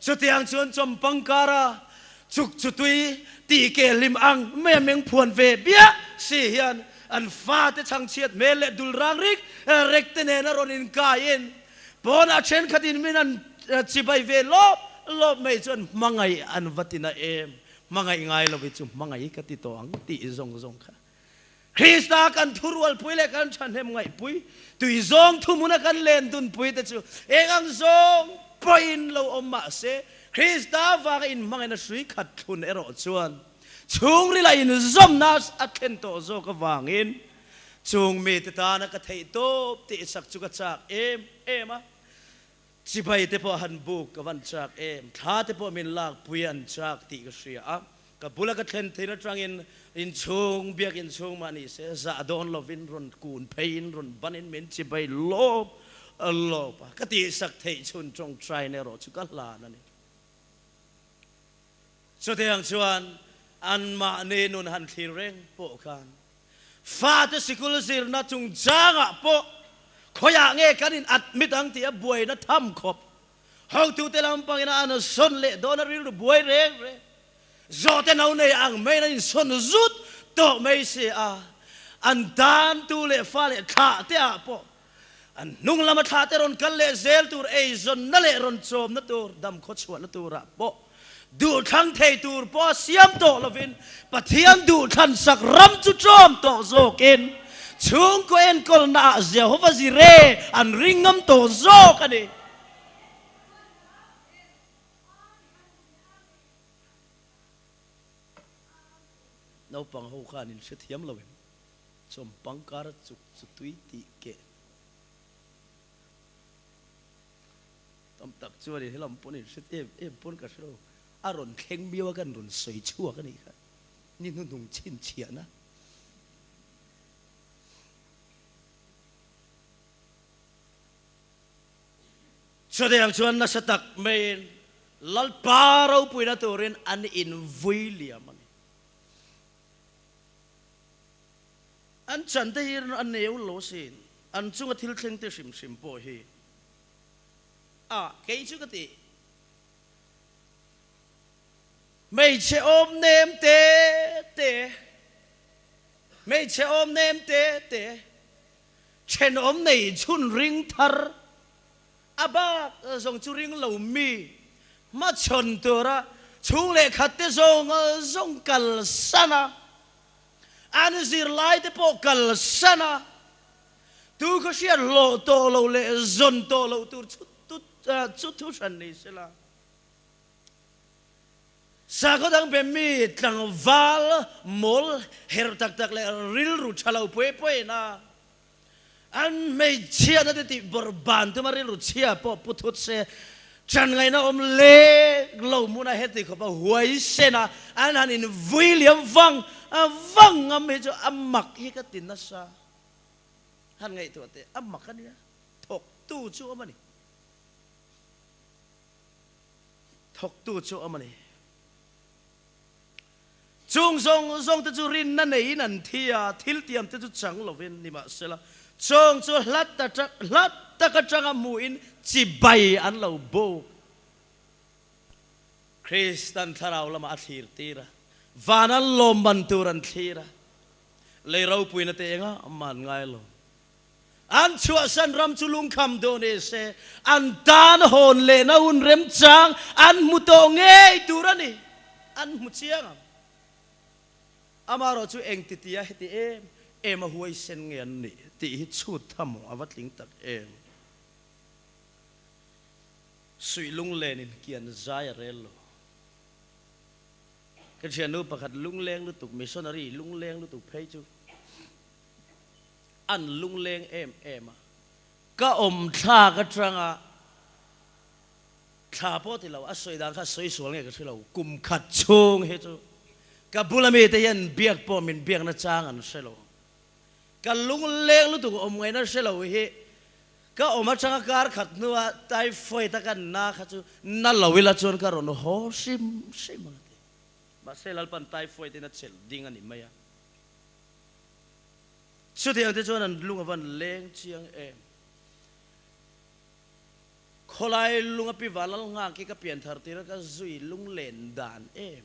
chutiang chuan chawmpang kara chuk chu tui tih ke hlim ang mai a meng phuan ve biah si hian an fate chhang chhiat hmel leh dul rang rik rek te nen a rawn inkaiin pawnah thenkhatin min an chibai ve lawp lawp mai chuan hmangaih an va ti na em, hmangaih ngai lo hi chu hmangaih ka ti tawh ang tih zawng zawng kha. Krista kan thurualpui leh kan thahnem ngaihpui, tui zawng thuhmuna kan len dunpui te chu eng ang zawng pawhin lo awm mah se, Krista avanga inhmangaihna hrui khat thlun erawh chuan chhungrila inzawmna a thlen tawh zawk avangin chung mite tana ka theih tawp tihsak chu ka chak em em a. Chibai te pawh han buk ka van chak em, thla te pawh min lakpui an chak tih ka hria a, ka bula ka thlen theih atangin inchhung, biak inchhung mah ni se zah dawn lovin rawn kun pheiin rawn banin min chibai lawp lawp a, ka tihsak theih chhun tawngtaina erawh chu ka hlan a ni. Chutiang chuan anmahni nun han thlir reng pawh khan Fate sikul zirna chungchangah pawh khawiah nge kan in admit ang tih a buaina tham khawp. Hotute lampangin a an sawn leh dawn a rilru buai reng reng. Zawhte no nei ang maiin an insawn zut tawh mai si a, an tantu leh fa leh thlah te ah pawh an hnung lama thlah te rawn kal leh zel tur eizawnna leh rawn chawmna tur damkhaw chhuahna turah pawh Duhthlang thei tur pawh a siam tawh lovin Pathian duhthlan sak ram chu ṭawm tawh zawkin chhungkaw enkawlnaah Jehova Jireh an ring ngam tawh zawk a ni. Naupang ho khan in hrethiam lo em? Chawmpang kara chuk chu tui tih keh. Tam tak chuan in helam pawn in hre em em pawn ka hre lo, a rawn thleng miau a kan rawn sawi chhuak a nih kha, ni hnuhnung chhinchhiahna. Chutiang chuan nasa tak maiin Lalpa ropuina turin an invui liam a ni. An chan te hi a neu lo asin, an chunga thil thleng te hrim hrim pawh hi. A, kei chu ka ti. Hmeichhe awm nem te te, hmeichhe awm nem te te, thenawm nei chhun ring thar, a bak zawng chu ring lo mi, hmachhawn tura chhung leh khat te zawng zawng kalsan a, an zirlai te pawh kalsan a, Tu khaw hriat hlawh tawh lo leh zawn tawh loh tur chu thu hran ni sela. Sakhaw dang be mi tlangval mawl her tak tak leh rilru tha lo pui pui na an hmeichhiatna te tih bawrhban tuma rilru chhia pawh pu thut se chan ngaihna awm lek lo hmuna heti khawpa huai sena an han invui liam vang vang ngam hi chu a mak hi ka ti nasa. Han ngaihtuah teh, a mak a nia, thawktu chu awm a ni. Thawktu chu awm a ni. Chung zawng zawng te chu rinna neiin an thi a, thil tiam te chu chang lovin, nimahsela, chawng chu hlat hlat tak atanga hmuhin chibai an lo buk. Kristan thlarau lamah a thlir tir a, vana lawmman tur an thlir a. Lei ropuina te enga man ngai lo. An chhuahsan ram chu lungkham dawn ni se, an tan hawn lehna hun remchang an hmu tawh ngei tur a ni. An hmu chiang ang. Amaherawh chu engti tia heti em em a huaisen nge an nih tih hi chhut tham a va tling tak em. Suih lunglen in kian zai a rel lo. Ka thiannu pakhat lungleng lutuk, missionary lungleng lutuk phei chu an lungleng em em a. Ka awm thlak atanga thla pawh ti lo, a sawi dan kha sawi sual nge ka hre lo, kum khat chhung hi chu ka bula mite hian biak pawh min biakna chang an hre lo. Ka lungleng lutuk awm ngaihna hre lo hi ka awm atanga kar khat hnua typhoid a kan na kha chu na lo ila chuan ka rawn haw hrim hrim ang a ti. Mahse Lalpan typhoid in a chelh ding a ni mai a. Chutiang te chuan an lung a van leng chiang em. Khawlai lung a piva lal nghak hi ka pian thar tir a ka zui lunglen dan em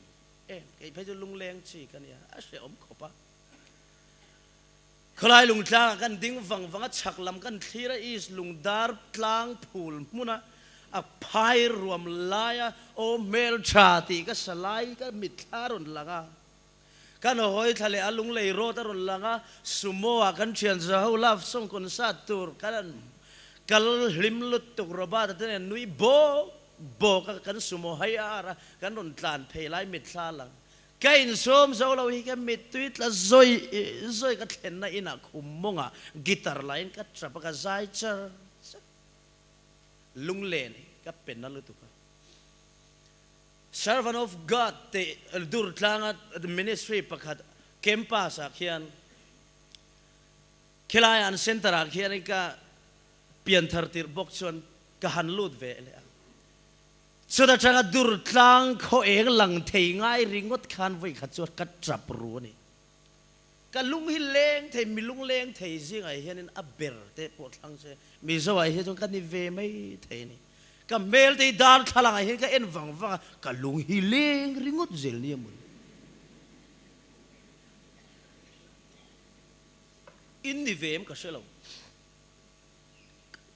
em. Kei phei chu lungleng chi ka nia, a hrehawm khawp a. Khawlai lung tlangah kan ding vang vang a, chhak lam kan thlir a, East lung dar tlang phul hmun a, a phai ruam lai a, aw hmeltha tih ka sa lai ka mitthla rawn lang a. Kan hawi thla leh a lunglei road a rawn lang a, Sumo ah kan thian za ho love song concert tur kan kal hlim lutuk Robert a te nen nui bawk bawk a kan Sumo hai ar a kan rawn tlan phei lai mitthla lang ka insawm zo lo hi ka mittui tla zawi zawi ka thlenna inah khum mawngah guitar laiin ka tap a ka zai char char lunglen hi ka pe na lutuk a. Servant of God tih Durtlanga ministry pakhat campus ah khian khilai an center ah khian ka pianthar tirh bawk chuan ka han lut ve leh a. Chuta tanga Durtlang khaw eng lang thei ngai ringawt khan vawi khat chuan ka tap ru a ni. Ka lung hi leng thei, mi lung leng thei zingah hianin a ber te pawh thlang se, Mizo ah hian chuan ka ni ve mai thei a ni. Ka hmel te hi darthlalang ah hian ka en vang vang a, ka lung hi leng ringawt zel nia mawni. In ni ve em ka hre lo.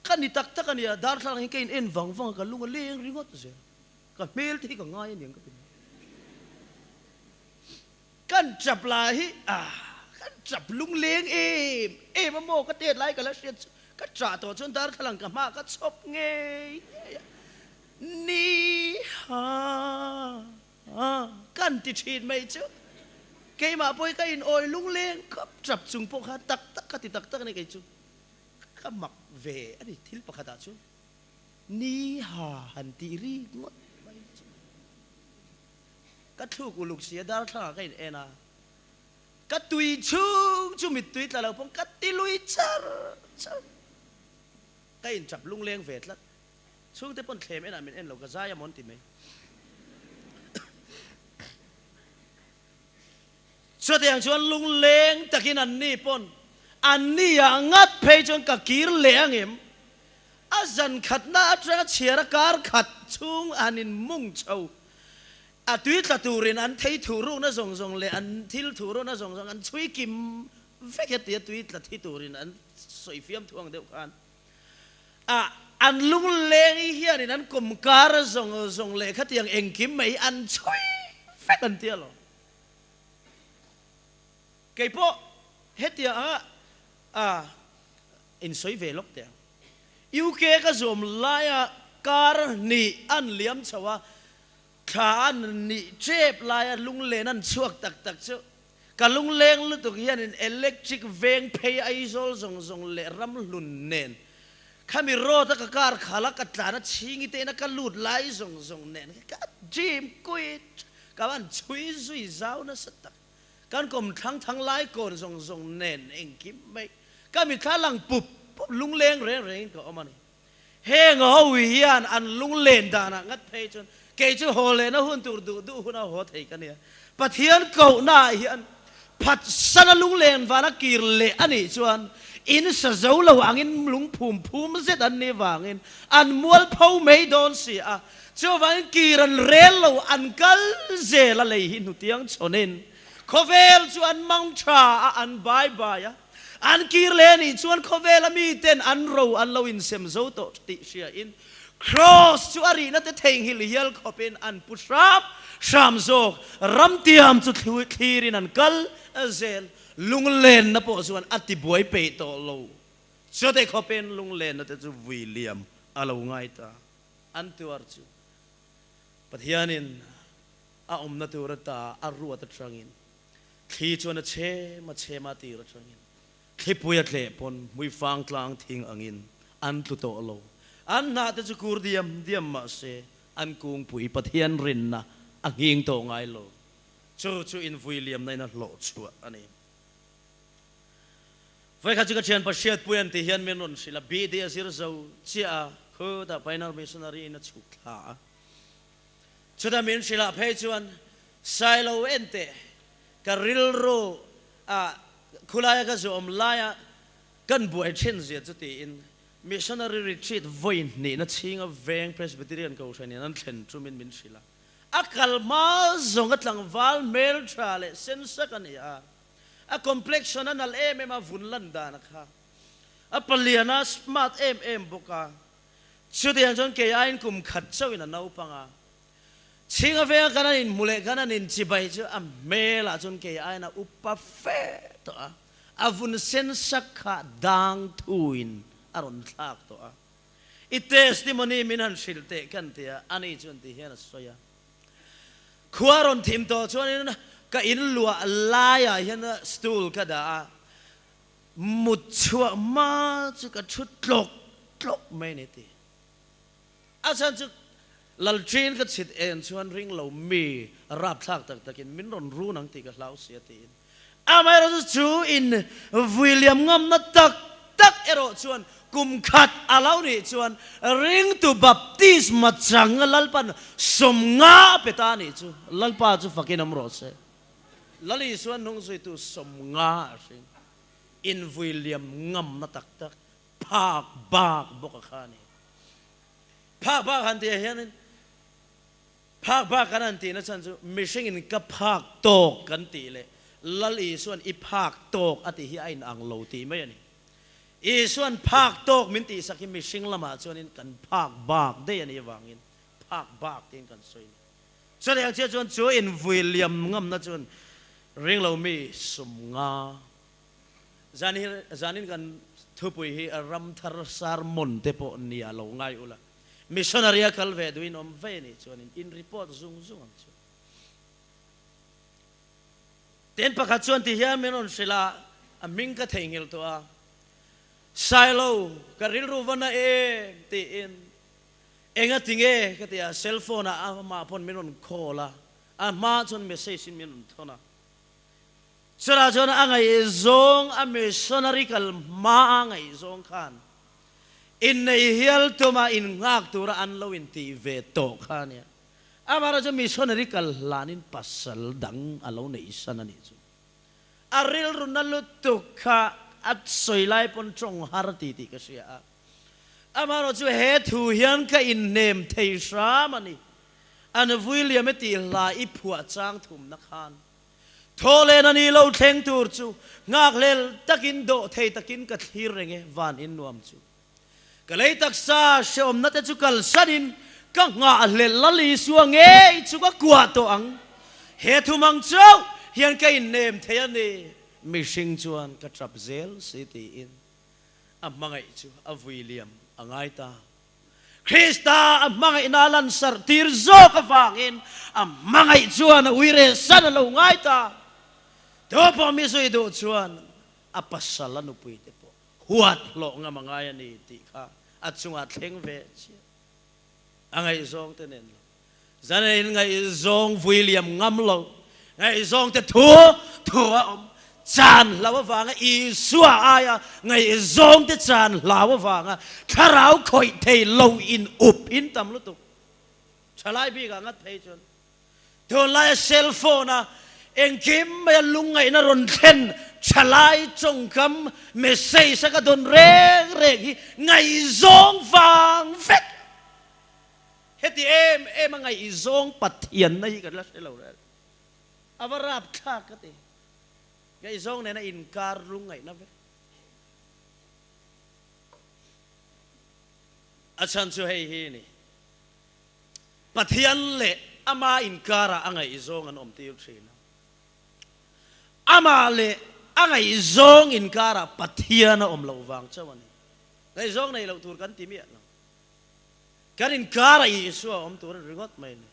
Ka ni tak tak a nia, darthlalang ah hian ka in en vang vang a, ka lung a leng ringawt zel. Ka hmel te hi ka ngai a niang ka ti mai. Kan chap lah hi ah kan chap lungleng em em a maw ka tet lai ka la hriat chu ka chah tawh chuan darthlalang ka hma ka chhawp ngei ngei a ni ha ha kan ti thin mai chu keimah pawh hi ka in awi lungleng khawp chap chung pawh khan tak tak ka ti tak tak a ni kei chu ka mak ve a ni thil pakhat ah chuan ni ha han tih ri ngawt mai chu. Ka thluk uluk si a, darthlangah ka in en a, ka tui chhung chu mittui tla lo pawn ka ti lui char char. Ka in tap lungleng ve tlat. Chhungte pawn thlem enah min en lo, ka zai a mawn ti mai. Chutiang chuan lungleng takin an ni pawn an ni ah ngat phei chuan ka kir leh angem? A zan khatna atanga chhiar a kar khat chhung an in mung chho. A tui tla turin an thei thuh rukna zawng zawng leh an thil thuh rukna zawng zawng an chhui kim vek e tia tui tla thi turin an sawi fiam thuang deuh khan a an lungleng hianin an kawmkar zawng zawng leh khatiang engkim mai an chhui vek an tia lo. Keipawh hetia anga a insawi ve lawk teh ang. UK ka zawm laia kar hnih an liam chho a, thla an nih tep laia lunglen an chhuak tak tak chu ka lungleng lutuk hianin electric veng phei Aizawl zawng zawng leh ramhlun nen khami road a ka kar khal a ka tlan a chhingi te ina ka lut lai zawng zawng nen ka dream quit ka van chhui zui zau nasa tak kan kawm thlang thang lai kawn zawng zawng nen engkim mai Ka mitthla lang pup pup lungleng reng rengin ka awm a ni. Heng ho hian an lunglen danah ngat phei chuan kei chu haw lehna hun tur duh duh huna haw thei ka nia. Pathian kohnaah hian phatsana lunglen vana kir leh a nih chuan in sa zo lo angin lung phum phum zet an nih vangin an mual pho mai dawn si a. Chuvangin kir an rel lo an kal zel a lei hi hnutiang chhawnin khawvel chu an mang tha a an bai bai a. An kir leh anih chuan khawvela miten an ro an lo insem zo tawh tih hriain Kraws chu a rihna te theihnghilh hial khawpin an pu hram hram zawk. Ramtiam chu thlirin an kal zel. Lunglenna pawh chuan a tibuai peih tawh lo. Chute khawpin lunglenna te chu vui liam a lo ngai ta. An tuar chu Pathianin a awmna tur ata a ruat atangin Thli chuan a chhem a chhem a tir atangin thlipui a tleh pawn hmuifang tlang thing angin An tlu tawh lo. An hnah te chu kur diam diam mah se, an kungpui Pathian rinna a nghing tawh ngai lo. Chu chu invui liamna in a hlawh chhuah a ni. Vawikhat chu ka thianpa Hriatpui an tih hian min rawn hrilh a, BD a zir zo chiah a, khutah Pioneer Missionary in a chhuk thla a. Chutah min hrilh ah phei chuan Sailo en teh, ka rilru ah khulaia ka zuam laia kan buai thin zia chu tiin Missionary Retreat vawi hnihna chhinga veng Presbyterian Kohhran in an thlen tumin min hrilh a. A kal hma zawng a tlangval hmeltha leh sensak a ni a, a complexion a nalh em em a, vun lan dan a kha a palian a, smart em em bawk a. Chutiang chuan kei aiin kum khat chauhin a naupang a. Chhinga venga kan an inhmu leh kan an inchibai chu a hmelah chuan kei aiin a upa fe tawh a, a vun sensak kha dang thuin a rawn thlak tawh a. I testimony min han hrilh teh kan ti a, ani chuan ti hian a sawi a. Khua rawn thim tawh chuanin ka in luah laiah hian stool ka dah a, mut chhuah hma chu ka thu tlawk tlawk mai a ni ti. A chhan chu Lalṭin ka chhit en chuan ring lo mi rapthlak tak takin min rawn run ang tih ka hlau si a tiin. Amaherawhchu chu in vui liam ngamna tak tak erawh chuan kum khat a lo nih chuan ringtu baptisma chang Lalpan sawmnga a pe ta a nih chu. Lalpa chu fakin awm rawh se. Lal Isuan hnungzuitu sawmnga a hring. In vui liam ngamna tak tak phak bak bawk a kha a ni. Phak bak han tihah hianin Phak bak kan han tihna chhan chu mihringin ka phak tawk kan tih leh Lal Isuan i phak tawk a tih hi a inang lo tih mai a ni. Isuan phak tawk min tihsak hi mihring lamah chuanin kan phak bak daih a nih avangin phak bak tiin kan sawi a ni. Chutiang chiah chuan chu invui liam ngamna chuan ringlo mi sum nga zan hi zanin kan thupui hi ramthar sermon te pawh nia lo ngai ula. Missionary a kal ve duhin awm vei a nih chuanin in report zung zung ang chu. Ten pakhat chuan ti hian min rawn hrilh a, a hming ka theihnghilh tawh a, Sailo, ka rilru va na em tiin enga ti nge ka ti a, cell phone ah amah pawn min rawn call a, a hma chuan message in min rawn thawn a. Chutah chuan a ngaihzawng, a missionary kal hma a ngaihzawng khan Innei hial tuma innghak tura an lo intih ve tawh kha a nia. Amaherawhchu missionary kal hlanin pasal dang a lo neih san a nih chu. A rilru na lutuk kha a sawi lai pawn tawng har ti tih ka hria a. Amaherawhchu he thu hian ka inhnem thei hram a ni. An William e tih hla i phuah chang thumna khan Thawhlen a ni lo thleng tur chu nghakhlel takin dawh thei takin ka thlir reng e, van in nuam chu. Ka lei taksa hrehawmna te chu kalsanin ka nghahhlelh Lal Isua ngei chu ka kuah tawh ang. He thumang chauh hian ka innem thei a ni, mihring chuan ka tap zel si tiin a hmangaih chu a vui liam a ngai ta. Krista a hmangaihna a lansarh tir zawk avangin a hmangaih chuan a uire san a lo ngai ta. Tu pawh mi zui duh chuan a pasal a nupui te pawh huat hlawh ngam a ngai a ni tih kha a chungah thleng ve chiah. A ngaihzawng te nen lo. Zanin ngaihzawng vui liam ngam lo, ngaihzawng te thu thu a awm chan hlau avanga Isua aia ngaihzawng te chan hlau avanga thlarau khawih thei lo in up in tam lutuk. Thalai bikah ngat phei chuan tunlaia cell phone a engkim maia lungngaihna rawn thlen thalai tawngkam message a ka dawn reng reng hi ngaihzawng vang vek. Heti em em a ngaihzawng Pathianna hi kan la hre lo rel. A va rap thlak ka ti. Ngaihzawng nena inkar lungngaihna vek. A chhan chu hei hi ni. Pathian leh ama inkarah a ngaihzawng an awm tir thin a. Amah leh a ngaihzawng inkarah Pathian a awm loh vang chauh a ni. Ngaihzawng nei loh tur kan ti miah lo. Kan inkar a Isua awm tur a ni ringawt mai a ni.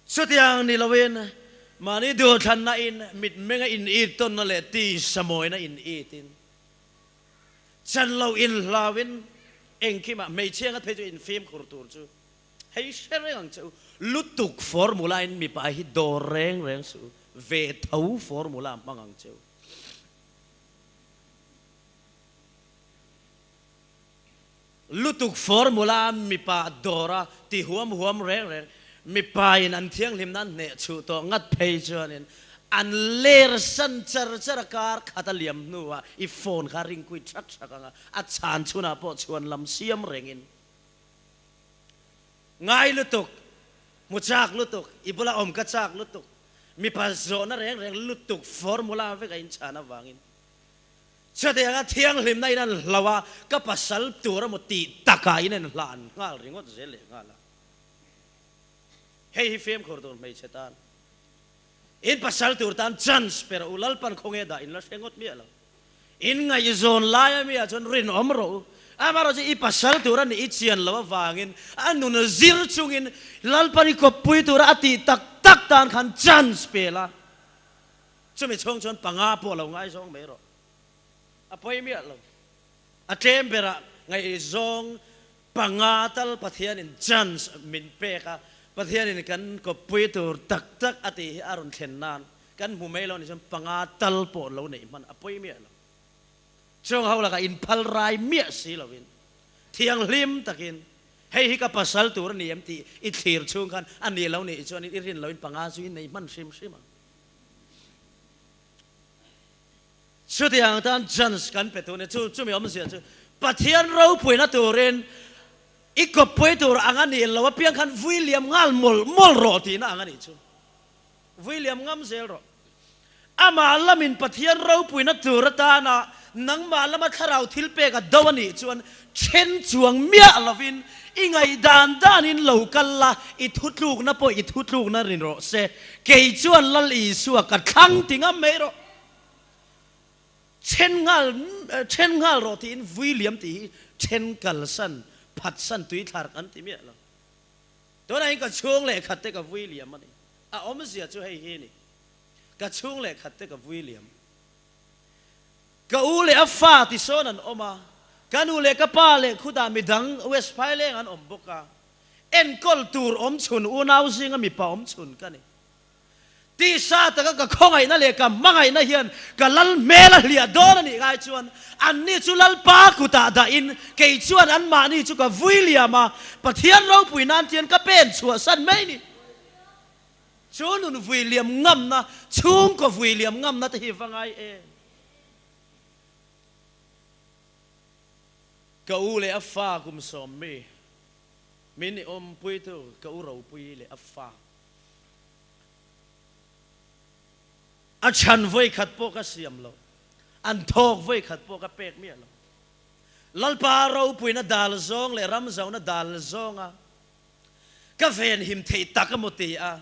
Chutiang ni loin mahni duhthlanna in mitmenga in it tawnna leh tisa mawina in it in. Chan lo in hlauin engkimah hmeichhia ngat phei chu in fimkhur tur chu hei hre reng ang che u. Lutuk formula in mipa hi dawr reng reng suh u, ve tho formula hmang ang che u. Lutuk formula mipa dawra ti huam huam reng reng mipa in an thianghlim nan hneh chhuh tawh ngat phei chuanin an ler san char char a kar khat a liam hnuah i phone kha ring kui thak thak ang a, a chhan chhunah pawh chhuan lam siam rengin ngai lutuk, hmu chak lutuk, i bula awm ka chak lutuk, mipa zawhna reng reng lutuk formula vek a inchhan avangin Chutianga thianghlimna in an hlo a, ka pasal tur emaw tih takah in en hlan nghal ringawt zel leh nghal a. Hei hi fimkhur tur hmeichhe tan, in pasal tur tan chance pe rawh u, Lalpan khawnge dah in la hre ngawt miah lo. In ngaihzawn lai ami ah chuan rinawm rawh u. Amaherawhchu i pasal tur a nih i chian loh avangin a nun zir chungin Lalpan i kawppui tura a tih tak tak tan khan chance pe la. Chumi chhung chuan panga pawh lo ngaizawng mai rawh. A pawi miah lo. A tlem berah ngaihzawng panga tal Pathianin chance min pek a, Pathianin kan kawppui tur tak tak a tih hi a rawn thlen nan kan hmu mai lo a nih chuan panga tal pawh lo neih hman a pawi miah lo. Chung ho lakah inphal rai miah si lovin thianghlim takin hei hi ka pasal tur a ni em tih i thlir chhung khan a nih lo nih chuan i rin loin panga chu i nei hman hrim hrim ang. Chutiang tan chance kan pe tur a ni. Chu chumi awmzia chu Pathian ropuina turin i kawppui tur ang a nih lo apiang khan vui liam nghal mawlh mawlh rawh tihna ang a nih chu. Vui liam ngam zel rawh. Amah lamin Pathian ropuina tur atana nangmah lama thlarau thil pek a do a nih chuan then chuang miah lovin i ngaihdan danin lo kal la, i thutlukna pawh i thutlukna rin rawh se. Kei chuan Lal Isua ka thlang ti ngam mai rawh. Then nghal, then nghal rawh tiin vui liam tih hi then kalsan, phatsan tuithlar kan ti miah lo. Tunah hian ka chhung leh khat te ka vui liam a ni. A awmzia chu hei hi a ni. Ka chhung leh khat te ka vui liam. Ka u leh a fa ti sawn an awm a, ka nu leh ka pa leh khutah midang West Phaileng an awm bawk a, enkawl tur awm chhun unau zinga mipa awm chhun ka ni. Tisa taka ka khawngaihna leh ka hmangaihna hian ka lal hmel a hliah dawn a nih ngai chuan anni chu Lalpa kutah dahin kei chuan anmahni chu ka vui liam a, Pathian ropui nan tian ka pen chhuahsan mai ni. Chu nun vui liam ngamna, chhungkaw vui liam ngamna te hi va ngai em? Ka u leh a fa kum sawmmi, min i awmpuitu ka u ropui leh a fa. A chhan vawikhat pawh ka siam lo, an thawk vawikhat pawh ka pek miah lo. Lalpa ropuina dal zawng leh ram zauna dal zawnga Ka venhim theih tak emaw ti a,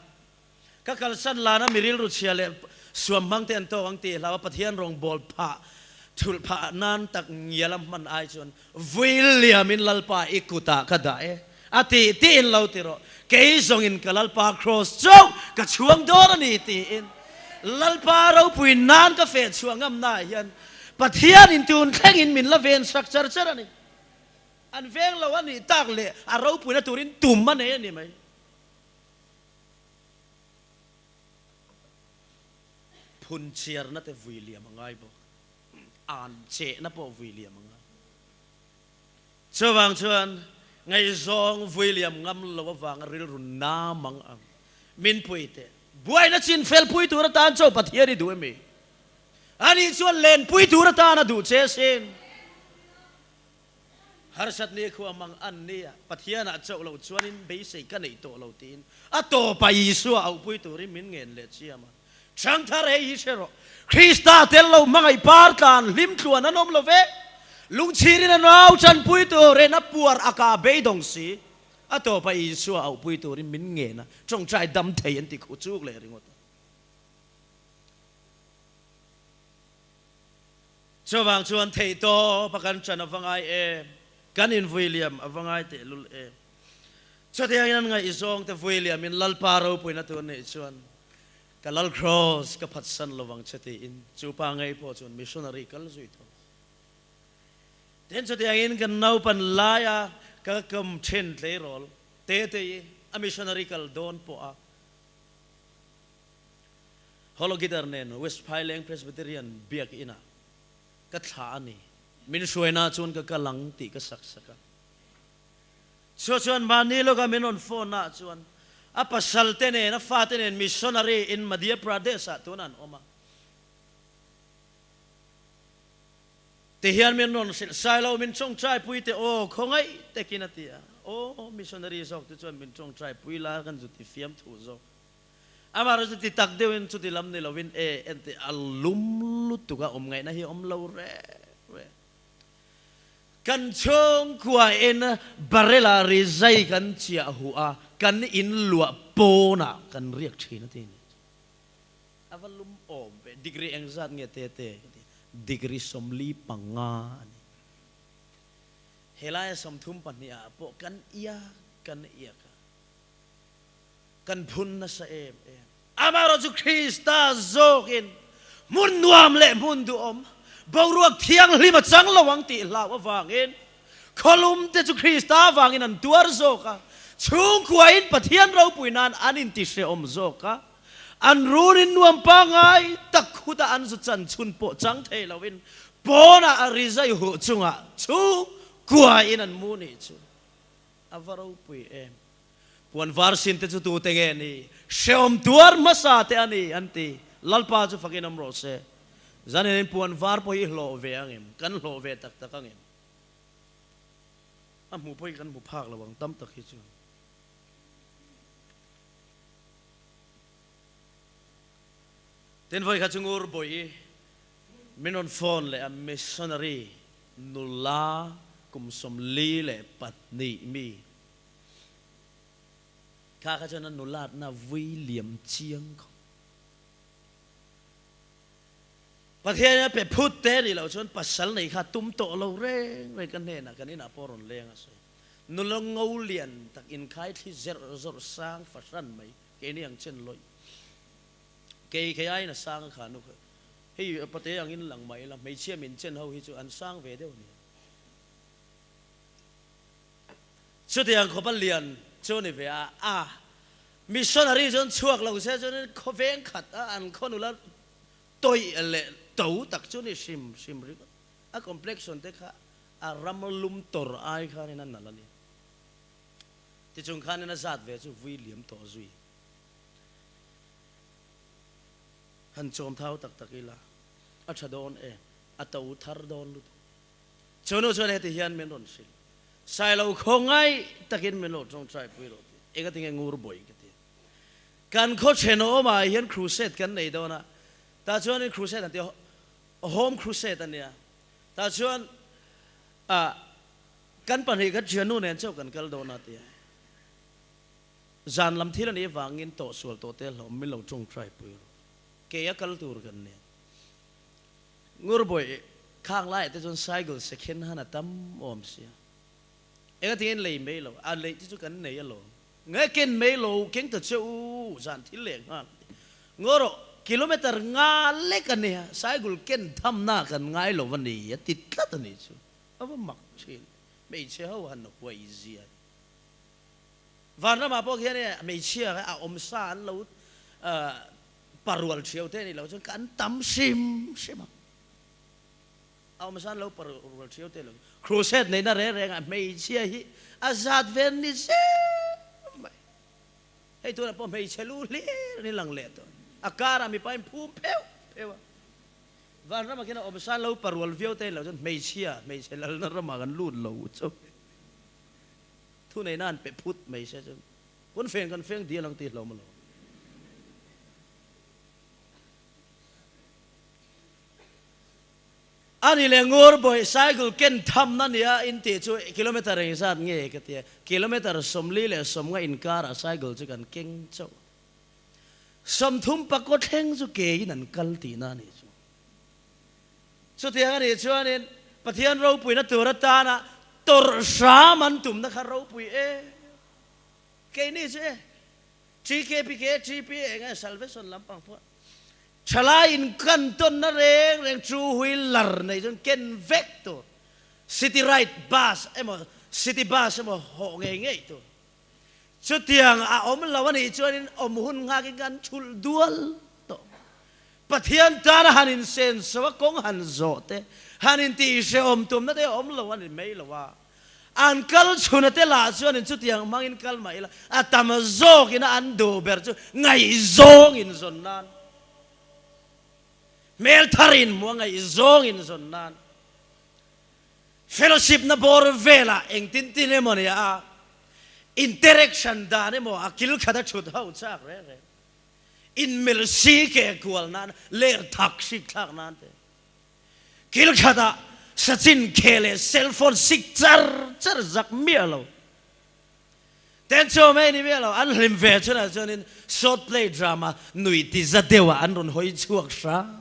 ka kalsan lana mi rilru chhia leh suam hmang te an tawk ang tih hlau a Pathian rawngbâwl phah thulh phah nan tak ngial a hman ai chuan William-in Lalpa i kutah ka dah e a tih tiin lo ti rawh, kei zawngin ka Lalpa Kraws chauh ka chhuang dawn a ni tiin Lalpa ropui nan ka feh chhuah ngamnaah hian Pathianin tun thlengin min la ven sak char char a ni. An veng lo a nih tak leh a ropuina turin tum a nei a ni mai. Phun chhiarna te vui liam a ngai bawk. An chehna pawh vui liam a ngai. Chuvang chuan ngaihzawng vui liam ngam lo avanga rilru na mang ang. Min pui teh. Buaina chin fel pui tur atan chaw Pathian i duh emi? Ani chuan lenpui tur atan a duh che sin. Harsat ni khu a mang an nia, Pathianah chauh lo chuanin beisei ka neih tawh lo tiin a tawpah Isua auhpui turin min ngen leh chiam a. Changthar hei hi hre rawh, Krista tel lo hmangaih par tlan hlim tluan an awm lo ve, lungchhirin a nau chanpui turin a puar a kah beidawng si, a tawpah Isua auhpui turin min ngen a, tawngtai dam thei an ti khu chuk leh ringawt a. Chuvang chuan theihtawp a kan chan a va ngai em? Kan invui liam a va ngai tehlul em? Chutiangin an ngaihzawng te vui liamin Lalpa ropuina tur neih chuan ka Lal Kraws ka phatsan lovang che tiin chu pa ngei pawh chuan missionary kal zui tho. Tin chutiangin kan naupan laia ka kam then tleirawl te te i a missionary kal dawn pawh a Hollow guitar nen West Phaileng Presbyterian biakinn ah ka thlah a ni. Min hruaina chuan ka kal ang tih ka sak sak a. Chu chuan mahni lawka min rawn phone ah chuan a pasal te nen a fate nen missionary in Madhya Pradesh ah tunah an awm a. Ti hian min rawn hrilh sai lo, min tawngtai pui teh aw, khawngaih takin a ti a. Aw, missionary zawk te chuan min tawngtai pui la kan zu ti fiam thu zawk. Amah erawh chu ti tak deuhin chuti lam ni lovin e enteh a lum lutuk a, awm ngaihna hi a awm lo reng reng. Kan chhungkua in barrel-ah rizai kan chiah huh a, kan in luah pawnah kan riak thin a ti ni. A va lum awm ve, degree engzat nge tete ka ti, degree 45 a ni. Helaia 32 ah pawh kan iak kan iak a, kan phun nasa em em. Amaherawhchu Krista zawkin hmun nuam leh hmun duhawm, boruak thianghlim a chang lo ang tih hlau avangin khawlum te chu Krista avangin an tuar zawk a, chhungkuain Pathian ropui nan an intihrehawm zawk a. An runin nuam pangai tak khuta an zu chan chhun pawh chang thei loin pawnah a rizai huh chungah chhung kuain an mu nih chu a va ropui em. Puan var sin te chu tute nge ni? Hrehawm tuar hmasa te a ni an ti. Lalpa chu fakin awm rawh se. Zanin puan var pawh hi hlawh ve ang em? Kan hlawh ve tak tak ang em? A hmuh pawh hi kan hmu phak lo ang tam tak hi chuan. Tin vawi kha chu ngur bawi min rawn phone leh a missionary nula kum 42 mi kha kha chuan a nulatna vui liam chiang khawp. Pathian a pe phut te nih loh chuan pasal nei kha tum tawh lo reng reng ka hnenah kan inah pawh rawn leng a sawi. Nula ngo lian tak inkhai thli zerh zawrh sang fahran mai keini ang chen lawih. Kei kei aiin a sang a kha nu kha. Hei pate angin lang mah ila hmeichhia min chen ho hi chu an sang ve deuh a nia. Chutiang khawpa lian chu a ni ve a, a missionary chuan chhuak lo se chuan khawveng khat a an khaw nula tawih leh to tak chu a ni hrim hrim ringawt. A complexion te kha A ram lum tawr ai khanin a nalh a ni. Tichung khanin a zat ve chu vui liam tawh zui. Han chawm thau tak tak ila, a tha dawn e, a to thar dawn lutuk. Chu nu chuan heti hian min rawn hrilh, Sailo khawngaih takin min lo tawngtai pui rawh tih. Enga tinge ngur bawi ka ti. Kan khaw thenawmah hian crusade kan nei dawn a, tah chuanin crusade an ti a, home crusade a nia. Tah chuan ah kan pahnih kha thiannu nen chauh kan kal dawn a ti a. Zan lam thil a nih vangin tawh sual tawh te hlawm min lo tawngtai pui rawh. Kei a kal tur kan nia. Ngurbawi khang laiah te chuan cycle second han a tam awm sia. Enga tingin lei mai lo, a leih te chu kan nei alawm. Nge ken mai lo, keng ta che u, zan thil leh nghal. Ngaw rawh, kilometer nga lek a nia, cycle ken thamna kan ngai lo a ni, a ti tlat a nih chu. A va mak thin, hmeichhe ho han huai zia. Vanramah pawh khian e hmeichhia kha a awm sa an lo parual thiau te a nih loh chuan kan tam hrim hrim ang. A awm san lo parual thiau te lo. Crusade neihna reng reng ah hmeichhia hi a zat ve ni zel mai. Hei tunah pawh hmeichhe lu hlir an inlang leh tawh. A karah mipa in phum pheuh pheuh a. Vanramah khian a awm san lo parual viau te lo chuan hmeichhia, hmeichhe lalna ramah kan lut lo chauh. Thu neihna an pe phut mai se chuan kun feng kan feng dial ang tih hlawm alawm. A ni leh ngur bawih cycle ken thamna nia in tih chu kilometer engzat nge ka ti a, kilometer 40 inkarah cycle chu kan keng chauh. 30 pakaw thleng chu kein an kal tihna a nih chu. Chutiang a nih chuanin Pathian ropuina tur atana tawrh hram an tumna kha ropui em? Keini chu e TKPK, TP eng nge salvation lampang pawh Thalai in kan tawnna reng reng chu wheeler nei chuan ken vek tur. City Ride bus emaw City bus emaw hawh ngei ngei tur. Chutiang a awm lo a nih chuanin awm hun nghakin kan thulh dual tawh. Pathian tana han insenso a kawng han zawh te, han intihhrehawm tumna te a awm lo a ni mai lo a. An kal chhuna te lah chuanin chutiang hmangin kal mah ila a tam zawkin a an duh ber chu ngaihzawng inzawn nan, hmel thar inhmuh a ngaihzawng inzawn nan, Fellowship na bawr velah engtin tin emaw ni a, interaction dan emaw a kil khat a thut ho chak reng reng. Inmil si ke kual nan ler thak hrik thlak nan te. Kil khatah sachin khe leh cell phone sik char char zak miah lo. Ten chu mai ni miah lo, an hlim ve chunah chuanin short play drama nui ti za deuhah an rawn hawi chhuak hram.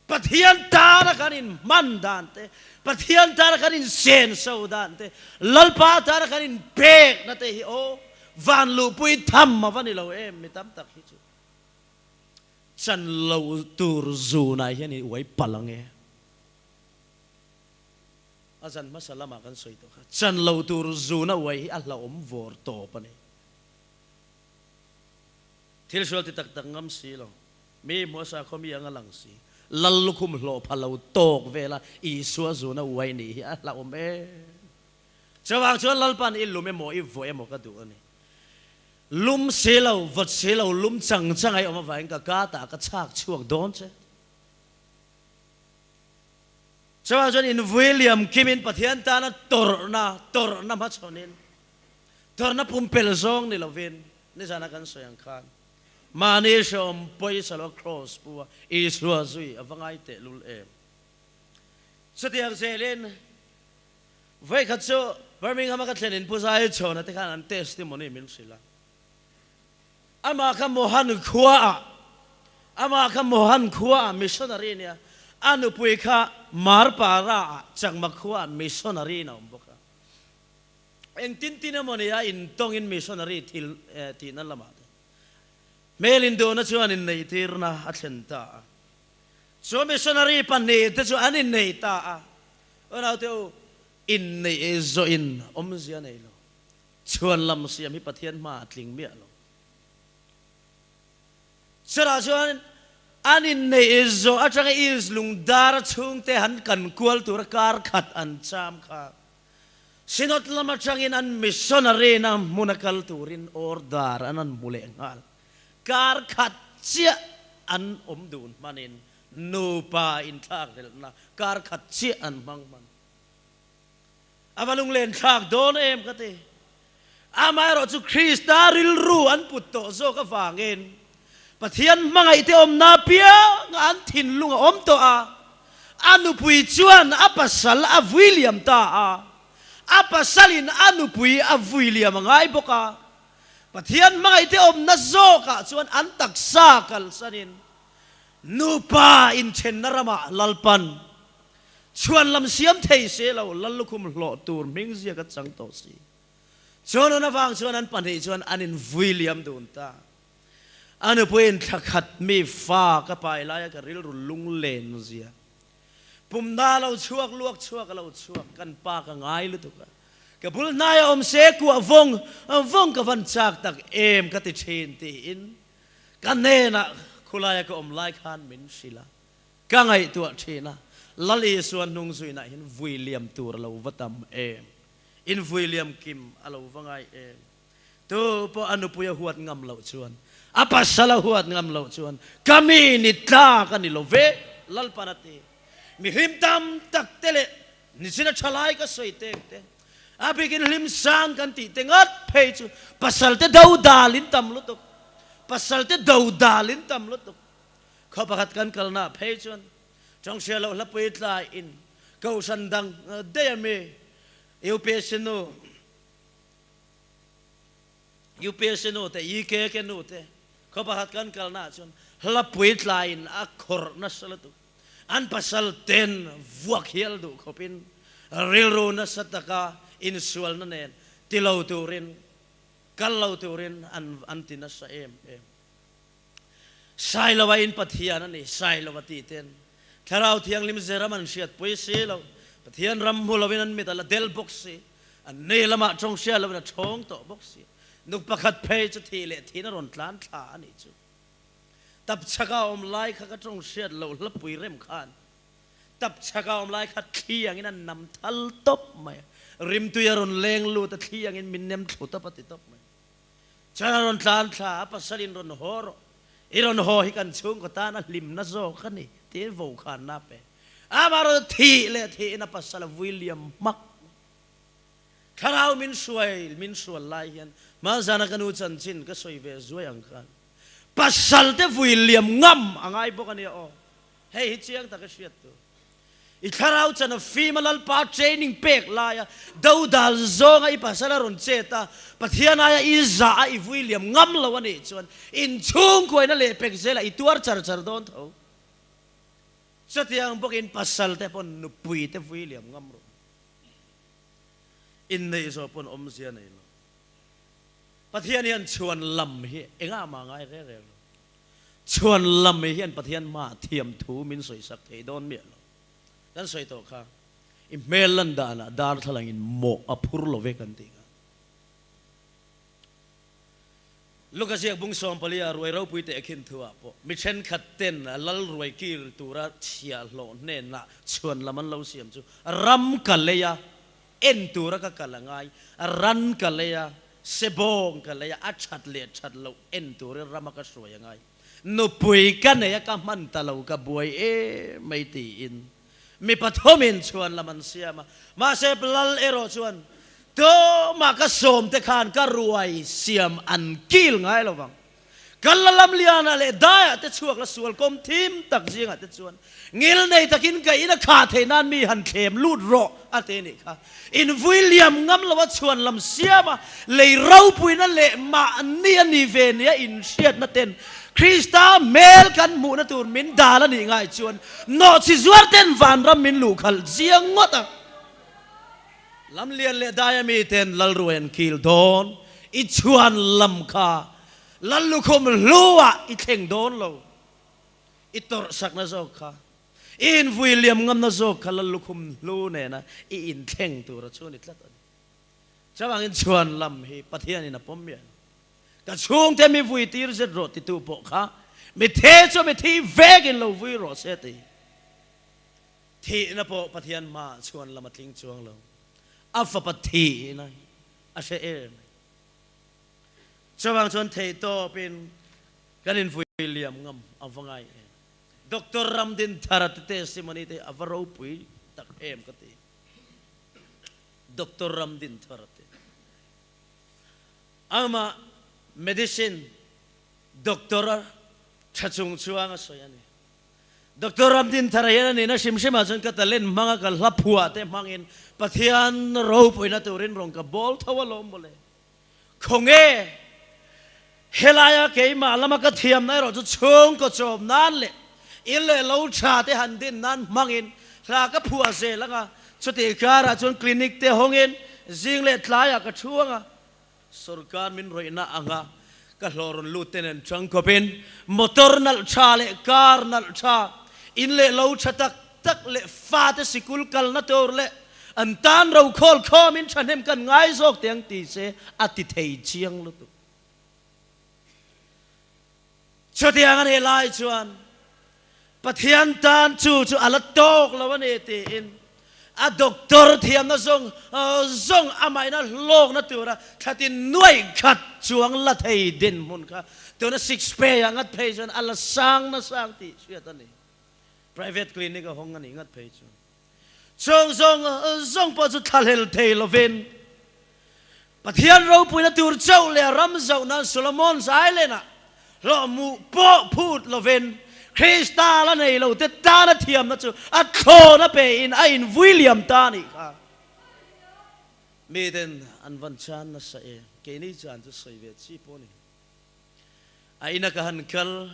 Pathian tana kan inhman dan te, Pathian tana kan insenso dan te, Lalpa tana kan inpekna te hi aw, van luhpui tham a va ni lo em mi tam tak hi chu. Chan lo tur zunah hian i uai palh ang e. A zan hmasa lamah kan sawi tawh kha, chan lo tur zuna uai hi a hlauhawm vawr tawp a ni. Thil sual ti tak tak ngam si lo. Mi hmuasa khaw mi anga lang si, Lal lukhum hlawh pha lo tawk vela Isua zuna uai nih hi a hlauhawm em. Chuvang chuan Lalpan i lum emaw i vaw emaw ka duh a ni. Lum si lo, vawt si lo, lum chang chang a i awm avangin ka katah ka chhak chhuak dawn che. Chuvang chuan in vui liam kimin Pathian tana tawrhna, tawrhna hmachhawnin, tawrhna pumpelh zawng ni lovin, nizana kan sawi ang khan, Mahni hrehawm pawisa lo kraws pu a Isua zui a va ngai teh lul em. Chutiang zelin vawikhat chu Birmingham a ka thlen in Pu Zai Chhawna te khan an testimony min hrilh a. Amah kha Mohan khua ah amah kha Mohan khua ah missionary a nia, a nupui kha Marpara ah Chakma khua ah missionary in a awm bawk a. Engtin tin emaw ni a intawngin missionary thil tihna lamah te hmel induhna chuan inneitirna a thlen ta a. Chu missionary pahnihte chu an innei ta a. Unaute u, inneih zawhin awmzia nei lo. Chhuan lam siam hi Pathian hmaah a tling miah lo. Chutah chuan an inneih zawh atanga East Lungdara chhungte han kan kual tura kar khat an cham kha. Synod lam atangin an missionary na hmuna kal turin order an an hmu leh nghal. Kar khat chiah an awm dun hmanin nupa inthlakhlelhna kar khat chiah an hmang hman. A va lunglen thlak dawn em ka ti. Amaherawh chu Krista rilru an put tawh zawk avangin Pathian hmangaihte awmna apianga an thinlung a awm tawh a, a nupui chuan a pasal a vui liam ta a, a pasalin a nupui a vui liam a ngai bawk a. Pathian hmangaihte awmna zawkah chuan an taksa kalsanin nupa inthenna ramah Lalpan chhuan lam siam thei se lo, Lallukhum hlawh tur hming ziak a chang tawh si. Chuan an avang chuan an pahnih chuan an invui liam dun ta. A nupuiin thla khat mi fa ka pai laia ka rilru lunglen zia. Pumna lo chhuak luak chhuak a lo chhuak kan pa ka ngai lutuk a. Ka bul hnaia awm se kuah vawng vawng ka van chak tak em ka ti thin tiin ka hnenah khulaia ka awm lai khan min hrilh a. Ka ngaihtuah thin a, Lal Isua hnung zuinah hian vui liam tur a lo va tam em? In vui liam kim a lo va ngai em? Tu pawh a nupui a huat ngam loh chuan, a pasal a huat ngam loh chuan, ka mi ni tlak a ni lo ve, Lalpan a ti. Mi hlim tam tak te leh nichin a tha lai ka sawi teng te, a bikin hlim sang kan tih te ngat phei chu pasal te do dal in tam lutuk, pasal te do dal in tam lutuk. Khaw pakhat kan kalna phei chuan Tawngsia loh hlapui tlai in Kohhran dang daih a mi UPC nu, UPC nu te, EKK nu te khaw pakhat kan kalna ah chuan hlapui tlai in a khawrh nasa lutuk. An pasal ten vuak hial duh khawp in rilru nasa taka insualna nen ti lo turin, kal lo turin an an ti nasa em em. Sailova in Pathian a ni, Sailova tih ten. Thlarau Thianghlim ze ram an hriatpui si lo. Pathian ram hmu loin an mit a la del bawk si. An nei lamah tawng hria loin a thawng tawh bawk si. Nuk pakhat phei chu thih leh thiin a rawn tlan thla a nih chu. Tapchhaka awm lai kha ka tawng hriat loh hlapui rem khan tapchhaka awm lai kha thli angin a nam thal tawp mai a. Rimtui a rawn leng lut a, thli angin min nem thlu tawp a ti tawp mai. Chuan a rawn tlan thla a, pasalin rawn haw rawh, i rawn haw hi kan chhungkaw tan a hlimna zawk a ni tiin vokhanna a pe. Amaherawhchu thih leh thihin a pasal a vui liam hmak mai. Thlarau min hruai, min hrual lai hian hmanzana ka nu chanchin ka sawi ve zuai ang khan pasal te vui liam ngam a ngai bawk a nia aw. Hei hi chiang taka hriat tur. I thlarau chan a fim a Lalpa training pek laia dodal zawnga i pasal a rawn chet a, Pathian aia i zah a i vui liam ngam lo a nih chuan inchhungkuaina leh pek zelah i tuar char char dawn tho. Chutiang bawkin pasal te pawn nupui te vui liam ngam rawh. Inneih zawh pawn awmzia nei lo. Pathian hian chhuan lam hi engah mah ngai reng reng lo. Chhuan lam hian Pathian hmaah thiam thu min sawisak thei dawn miah lo. Kan sawi tawh kha, i hmel lan danah darthlalang in mawh a phur lo ve kan tih kha. Luka ziak bung 14 a ruai ropui teh khin thu ah pawh mi thenkhat ten a lal ruai kir tura chhiahhlawh hnenah chhuan lam an lo siam chu ram ka lei a, en tura ka kal a ngai, ran ka lei a, sebawng ka lei a, a that leh that loh en turin rama ka hruai a ngai. Nupui ka nei a ka hman ta lo ka buai em mai tiin mi pathumin chhuan lam an siam a, mahse lal erawh chuan Tumah ka sawm te khan ka ruai siam an kil ngai lo vang. Ka la lam lianah leh daiah te chhuak la sual kawm thim tak zingah te chuan ngil nei takin ka in a khah theih nan mi han thlem lut rawh a ti nih kha. Invui liam ngam lo a chhuan lam siam a, lei ropuina leh mahni a ni ve nia inhriatna ten Krista hmel kan hmuhna tur min dal a nih ngai chuan nawhchi zuar ten vanram min luhkhalh chiang ngawt a. Lamlian leh daia miten Lalruai an kil dawn, i chhuan lam kha Lallukhum hluah i thleng dawn lo, i tawrhsakna zawk kha, i invui liam ngamna zawk kha Lallukhum hlu nena i inthleng tura chu a ni tlat a ni. Chuvangin chhuan lam hi Pathianin a pawm miah lo. Ka chhungte mi vui tir zet rawh titu pawh kha mithe chu mithi vekin lo vui rawh se ti. Thihna pawh Pathian hmaah chhuan lam a tling chuang lo. A fapa thihna hi a hre em mai. Chuvang chuan theihtawpin kan invui liam ngam a va ngai em. Doctor Ramdinthara te testimony te hi a va ropui tak em ka ti. Doctor Ramdinthara te amah medicine doctor a tha chung chuang a sawi a ni. Doctor Ramdinthara hian a nihna hrim hrimah chuan ka talent hmanga ka hla phuah te hmangin Pathian ropuina turin rawn ka bawl tho alawm mawle. Khawnge helaia keimah lama ka thiamna erawh chu chhungkaw chawm nan leh in leh lo tha te han din nan hmangin hla ka phuah zel anga, chutih karah chuan clinic te hawngin zing leh tlaiah ka thu anga, Sorkar min rawihna anga ka hlawh rawn lut te nen tangkawpin motor nalh tha leh car nalh tha, in leh lo tha tak tak leh fate sikul kalna tur leh an tan ro khawl khawmin thahnem kan ngai zawk teh ang ti se a ti thei chiang lutuk. Chutiang a nih lai chuan Pathian tan chu chu a la tawk lo a ni tiin a doctor thiamna zawng zawng amahina hlawkna tura thlatin nuaih khat chuang la thei dinhmun kha tuna six pay ah ngat phei chuan a la sang nasa ang tih hriat a ni. Private clinic a hawng a nih ngat phei chuan chung zawng zawng pawh chu thlahlel thei lovin Pathian ropuina tur chauh leh a ram zauh nan Solomon's Island-ah hlawhmuh pawh phut lovin Krista la nei lo te tana thiamna chu a thlawn a pein a invui liam ta a nih kha. Miten an van chan nasa e, keini chan chu sawi ve chi pawh a ni. A ina ka han kal,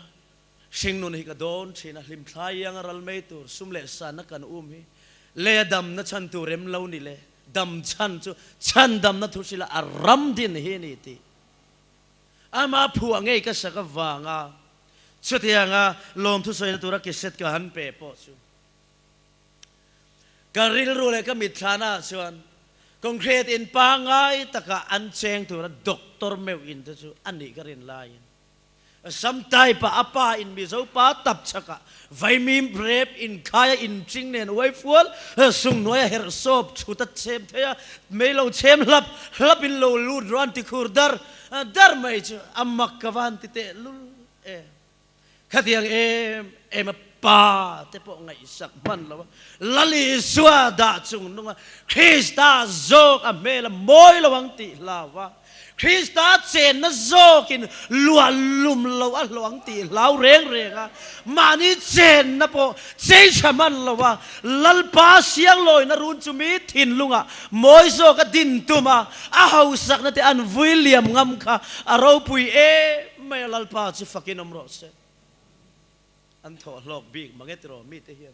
hringnun hi ka dawn thin a, hlimthlai iang a ral mai tur sum leh sanna kan um hi lei a damna chhan tur em lo ni le. Dam chhan chu chhandamna thu hrila a ram din hi a ni tih ama phuah ngei ka sak avanga chutianga lawmthu sawina tura cassette ka han pe pawh chu. Ka rilru leh ka mitthlana ah chuan concrete in pangngai taka an cheng tura doctor meuh in te chu a nih ka rin laiin Sam type ah a pa in Mizo pa tap chhakah vaimim rep inkhai a inching nen uai fual sunghnuai a herh sawp thut a chhem thei a, mei lo chhem hlap hlap in lo lut rawh an ti khur dar dar mai chu a mak ka van ti teh lul e. Khatiang em em a pa te pawh ngaihsak hman lo a, Lal Isua dah chung nunga Krista zawk a hmel a mawi lo ang tih hlau a, Krista chenna zawkin luah lum lo a hlawh ang tih hlau reng reng a, mahni chenna pawh chei tha hman lo a, Lalpa sianglawina run chu mi thinlungah mawi zawka din tum a, a hausakna te an vui liam ngam kha a ropui em mai a, Lalpa chu fakin awm rawh se. An thawh hlawk bik mange tiraw mite hian.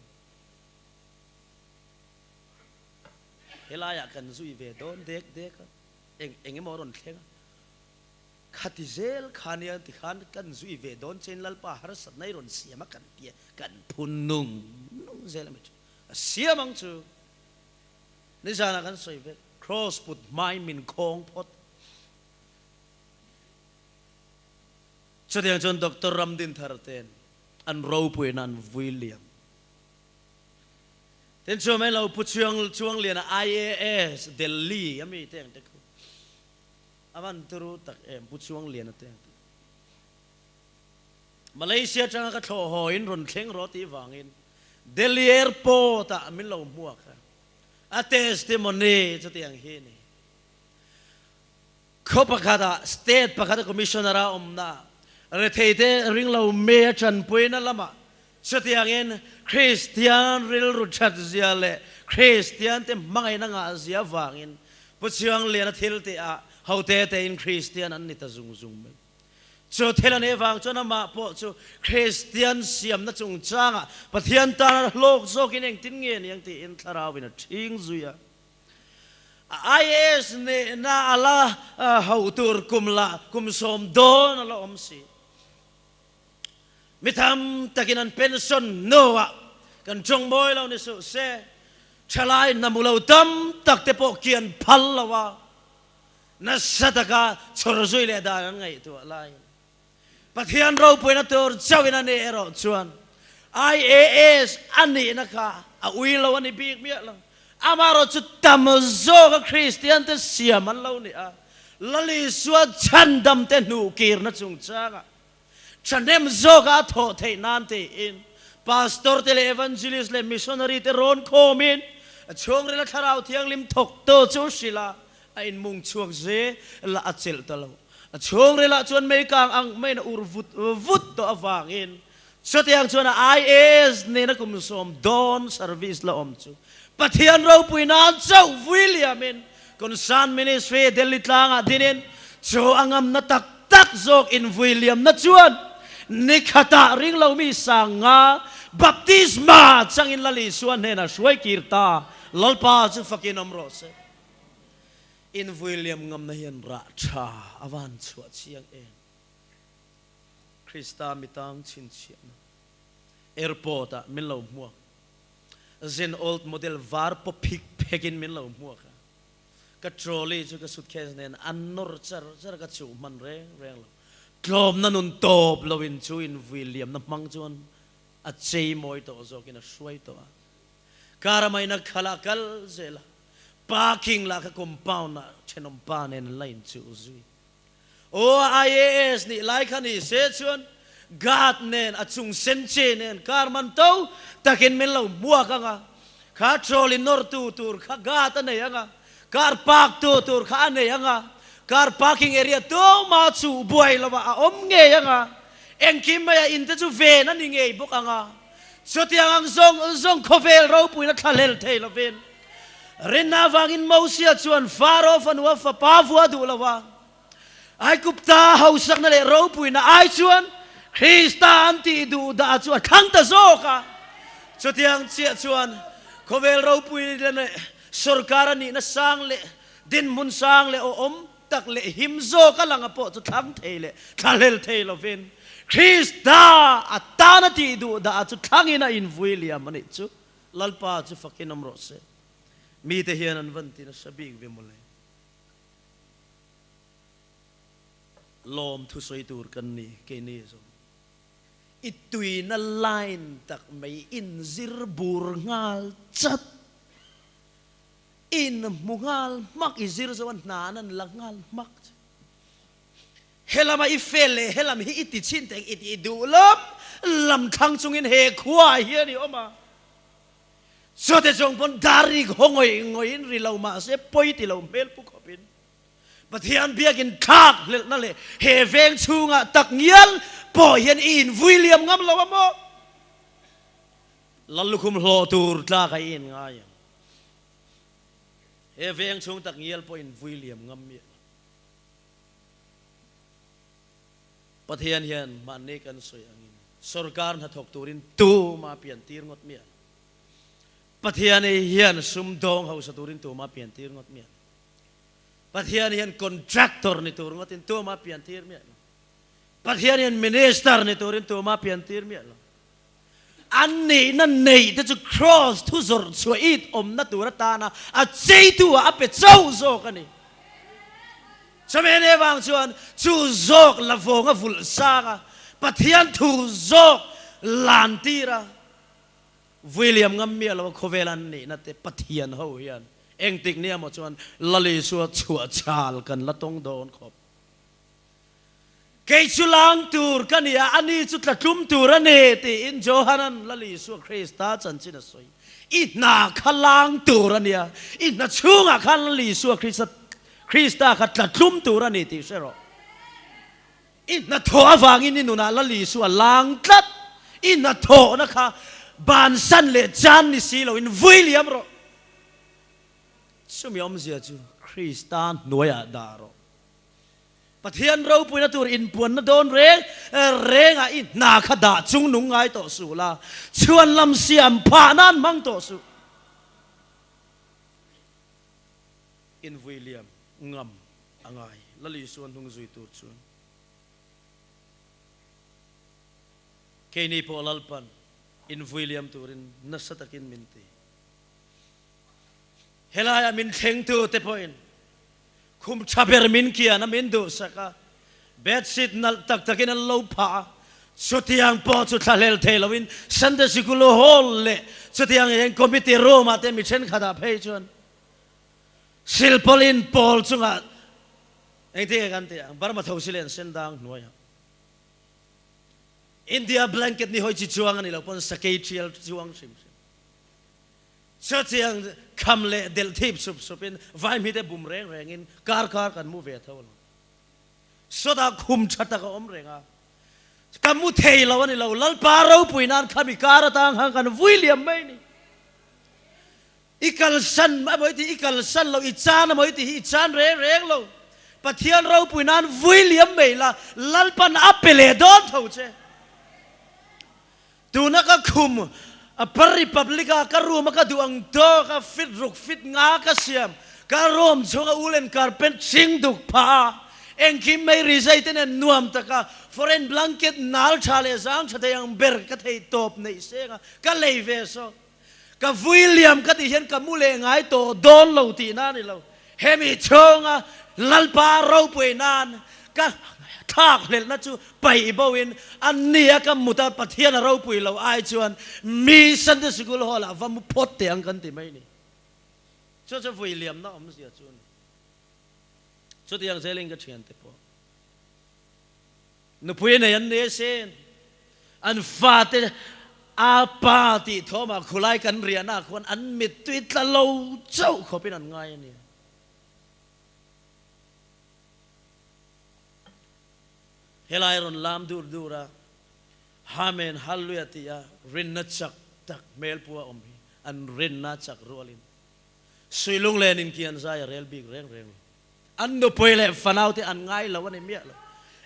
Helaiah kan zui ve dawn dek dek a. Eng eng emaw a rawn thleng a, khati zel kha nia tikhan kan zui ve dawn chein Lalpa harsatna i rawn siam a kan tia kan phun nung nung zel a mi chu a siam ang chu. Nizanah kan sawi vel, Kraws put hmai min khawng phawt. Chutiang chuan Doctor Ramdinthar ten an ropuina an vui liam. Tin chu mai lo Pu Chuang Chuangliana IAS Delhi a mi te ang te khu a van turu tak em Pu Chuangliana te ang te Malaysia atanga ka thlawh haw in rawn thleng rawh tih vangin Delhi airport ah min lo hmuak a a testimony chutiang hi ni khaw pakhat ah state pakhat a commissioner a awmna rethei te ringlo me a tanpuina lamah Chutiangin, Kristian rilru that zia leh Kristiante hmangaihna ngah zia avangin Pu Chiangliana thil tihah hote tein Kristian an ni ta zung zung mai. Chu thil a nih avang chuan amah pawh chu Kristian siamna chungchangah Pathian tana hlawk zawkin engtin nge ni ang tiin thlarauin a ṭhing zui a. IAS nihna a la ho tur kum lah kum sawm dawn a la awm si. Mi tam takin an pension hnuah kan tawng mawi lo ni suh se, thalai hnamu lo tam tak te pawh kian phal lo a, nasa taka chhawr zui leh dan an ngaihtuah laiin Pathian ropuina tur chauhin a nih erawh chuan IAS a nihna kha a ui lo a ni bik miah lo. Amaherawh chu tam zawka Kristian te siam an lo ni a, Lal Isua chhandam te hnuhkirna chungchangah Thahnem zawka a thawh theih nan tiin Pastor te leh Evangelist leh Missionary te rawn khawmin a chhungrila Thlarau Thianghlim thawktu chu hrilh a, a inmung chhuak zel a, a chelh ta lo. A chhungrilah chuan meikang ang maiin a ur vut vut tawh avangin chutiang chuan a IAS nena kum sawm dawn service la awm chu Pathian ropui nan chauh vui liamin Concern Ministry Delhi tlangah dinin chu a ngamna tak tak zawk invui liamna chuan nikhatah ringlomi sanga baptisma changin Lal Isua hnenah hruai kir ta Lalpa chu fakin awm rawh se. Invui liam ngamna hian rah tha a van chhuah chiang em? Krista mitang chhinchhiahna airport ah min lo hmuak. Zen old model var paw phik phekin min lo hmuak a. Ka trolley chu ka suitcase nen an nawr char char a, ka chuh hman reng reng lo. Tlawmna nun tawp lo in chu in vui liamna hmang chuan a chei mawi tawh zawkin a hruai tawh a. Car a maina khala a kal zel a, parking lah kha compound ah thenawm pa nen an la inchuh zui. Aw IAS nih lai kha ni se chuan guard nen a chung sen che nen car man to takin min lo hmuak ang a, kha trolley nawr tu tur kha guard a nei ang a, car park tu tur kha a nei ang a, car parking area tuma chuh buai lo ah a awm ngei ang a, engkim mai a in te chu ven a ni ngei bawk ang a, chutiang ang zawng zawng khawvel ropuina thlahlel thei lovin Rinna avangin Mosia chuan Faro fanua fapa vua duh lo a, Aigupta hausakna leh ropuina ai chuan Krista an tih duh dah chu a thlang ta zawk a. Chutiang chiah chuan khawvel ropui leh sorkar a nihna sang leh dinhmun sang leh awhawm tak leh him zawk a langa pawh chu thlang thei leh thlahlel thei lovin Krista a tana tih duh dah chu thlangin a invui liam a nih chu. Lalpa chu fakin awm rawh se. Mite hian an van ti nasa bik ve mawle. Lawm thusawi tur kan ni keini zawng. I tuina line tak mai inzir bur nghal chat. In hmu nghal hmak i zir zo a hna nan la nghal hmak che. Helama i fel leh helam hi i ti chhin teh i tih duh lam lam thlang chungin he khuaah hian i awm a. Chute chuang pawn darik haw ngawih ngawihin ri lo mahse pawi ti lo hmel pu khawpin Pathian biakin thlak hlelhna leh he veng chhungah tak ngial pawh hian i invui liam ngam lo a maw? Lal lukhum hlawh tur tlak a i inngai ang. He veng chhung tak ngial pawh invui liam ngam miah lo. Pathian hian mahni kan sawi angin sorkar hnathawk turin tuma pian tir ngawt miah lo. Pathian hian sumdawng hausa turin tuma pian tir ngawt miah lo. Pathian hian contractor ni tur ngawtin tuma pian tir miah lo. Pathian hian minister ni turin tuma pian tir miah lo. An nihna neih te chu cross thu zawrh chhuah it awmna tur atana a cheitu ah a pe chauh zawk a ni. Chumene vang chuan chu zawk la vawng a vulh sang a, Pathian thu zawk lan tir a, William ngam miah lo a khawvel an nihna te Pathian ho hian engtik nia maw chuan Lalisua chhuah chal kan la tawng dawn khawp. Kei chu lang tur ka ni a, ani chu tla tlum tur a ni tiin Johanan Lalisua Krista chanchin a sawi. I hna kha lang tur a nia, i hna chhungah khan Lalisua Krista Krista kha tla tlum tur a ni tih hre rawh. I hnathawh avangin i nunah Lalisua lang tlat, i hnathawhna kha bansan leh chan ni si loin vui liam rawh. Chumi awmzia chu Krista hnuaiah dah rawh. Pathian ropuina tur inpuanna dawn reng rengah i hna kha dah chung nung ngai tawh suh la, chhuan lam siam phah nan hmang tawh suh. Invui liam ngam a ngai. Lal Isua hnung zui tur chuan keini pawh Lalpan invui liam turin nasa takin min ti. Helaiah min thlengtu te pawhin khum tha ber min kian a, min duhsak a, bedsheet nalh tak takin an lo phah a, chutiang pawh chu thlahlel thei loin Sunday Sikul Hall leh chutiang hian Committee Room ah te mi thenkhatah phei chuan Silpaulin pawl chungah engtin nge kan tih ang, Burma thosi len sen dang hnuaiah India blanket ni hawi chi chuang a ni lo pawn sakei thial chuang hrim hrim. Chutiang kham leh delh thip sup supin vaimhite bum reng rengin kar kar kan mu ve tho lo. Sawtah khum tha tak a awm reng a, ka mu thei lo a ni lo, Lalpa ropui nan khami kar atang khan kan vui liam mai ni. I kalsan a mawi ti, i kalsan lo, i chan a mawi ti hi i chan reng reng lo. Pathian ropui nan vui liam mai la, Lalpan a pe leh dawn tho che. Tuna ka khum Upper Republic a ka room a ka duh ang tawk a fit ruk fit nga ka siam, ka room chhunga woolen carpet hring duk phah a, engkim mai rizai te nen nuam taka foreign blanket nal tha leh zang tha thei ang ber ka thei tawp neih seng a, ka lei ve saw. Ka vui liam ka tih hian ka mu leh ngai tawh dawn lo tihna a ni lo. Hemi chhunga Lalpa ropui nan ka thlak hlelhna chu paih bo in a nia ka mut a, Pathian a ropui lo ai chuan mi Sunday Sikul Hall ah va mu phawt teh ang kan ti mai ni. Chu chu vui liamna awmzia chu a ni. Chutiang zelin ka thiante pawh nupui nei an ni asin, an fate a pa tih thawmah khulai kan riahna ah khuan an mittui tla lo chauh khawpin an ngai a ni. Helai rawn lam dur dur a, Amen Hallelujah tih a rinna chak tak hmel pu a awm hi an rinna chak rualin Suilung len in kian zai a rel bik reng reng lo. An nupui leh fanaute an ngai lo a ni miah lo.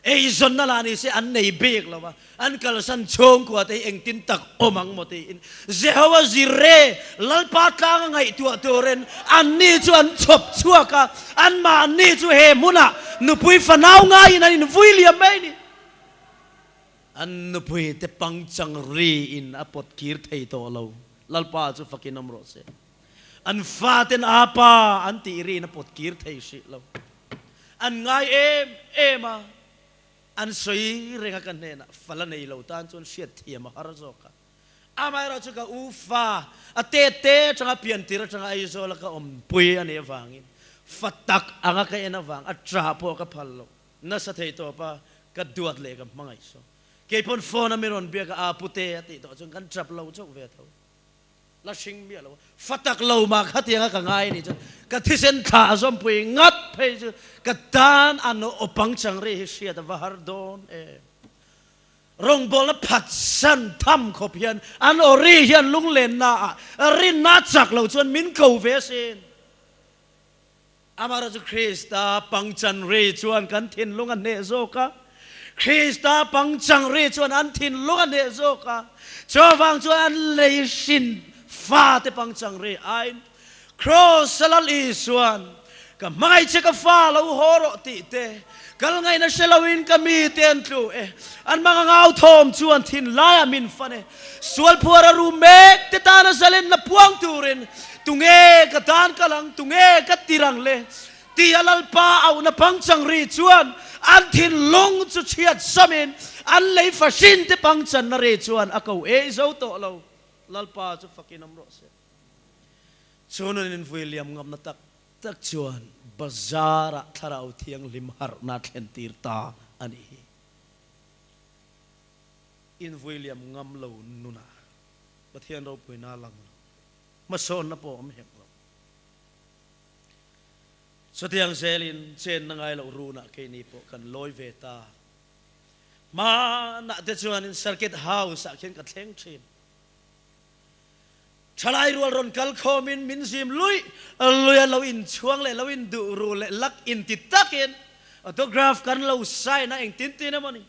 Eizawnna lah ni se an nei bik lo a, an kalsan chhungkua te hi engtin tak awm ang maw tiin Jehovah Jireh, Lalpa tlanga ngaihtuah turin anni chu an chhawp chhuak a, anmahni chu he hmunah nupui fanau ngaiin an invui liam mai a ni. An nupui te pangchang riin a pawt kir thei tawh lo. Lalpa chu fakin awm rawh se. An faten Apa an tih rin a pawt kir thei hrih lo. An ngai em em a, an sawi reng a ka hnenah fal a nei lo tan chuan hriat thiam a har zawk a. Amaherawh chu ka u fa a te te atanga pian tir atanga Aizawl a ka awmpui a nih avangin fa tak anga ka en avang a tah pawh ka phal lo. Nasa thei tawp a, ka duat leh ka hmangaih saw. Kei pawn phone a mi rawn biak a, aa pute a tih tawh chuan kan tap lo chauh ve tho. La hring miah lo a, fa tak lo mah khatianga ka ngai a nih chuan ka thisen thla a zawmpui ngat phei chu ka tan an awpang chang ri hi hriat a va har dawn em. Rawngbawlna phatsan tham khawp hian an aw ri hian lunglenna ah rinna chak lo chuan min ko ve asin. Amaherawhchu Krista pangchan ri chuan kan thinlung a hneh zawk a, Krista pangchang ri chuan an thinlung a hneh zawk a, chuvang chuan an lei hrin fate pangchang ri aiin Kraws a Lal Isuan, Ka hmangaih che ka fa lo haw rawh tih te, kal ngaihna hre loin ka mite an tlu e, an hmang a ngau thawm chuan thinlaiah min fan e, sual phuar a rum mek te tana zalenna puang turin Tunge ka dan kal ang, tunge ka tir ang le? Ti a Lalpa auhna pangchang ri chuan an thinlung chu chhiat samin an lei fahrin te pangchanna ri chuan a ko ei zo tawh lo. Lalpa chu fakin awm rawh se. Chu nun in vui liam ngamna tak tak chuan bazar ah Thlarau Thianghlim harhna thlen tir ta a nih hi. In vui liam ngam lo nunah Pathian ropuina lang lo. Hmasawnna pawh awm hek lo. Chutiang zelin chenna ngai loh runah keini pawh kan lawi ve ta. Hmanah te chuanin Circuit House ah khian ka thleng thin. Thalai rual rawn kal khawmin min zim luih luih a, lo inchhuang leh lo induh ru leh lak inti takin autograph kan lo sign a engtin tin emaw ni.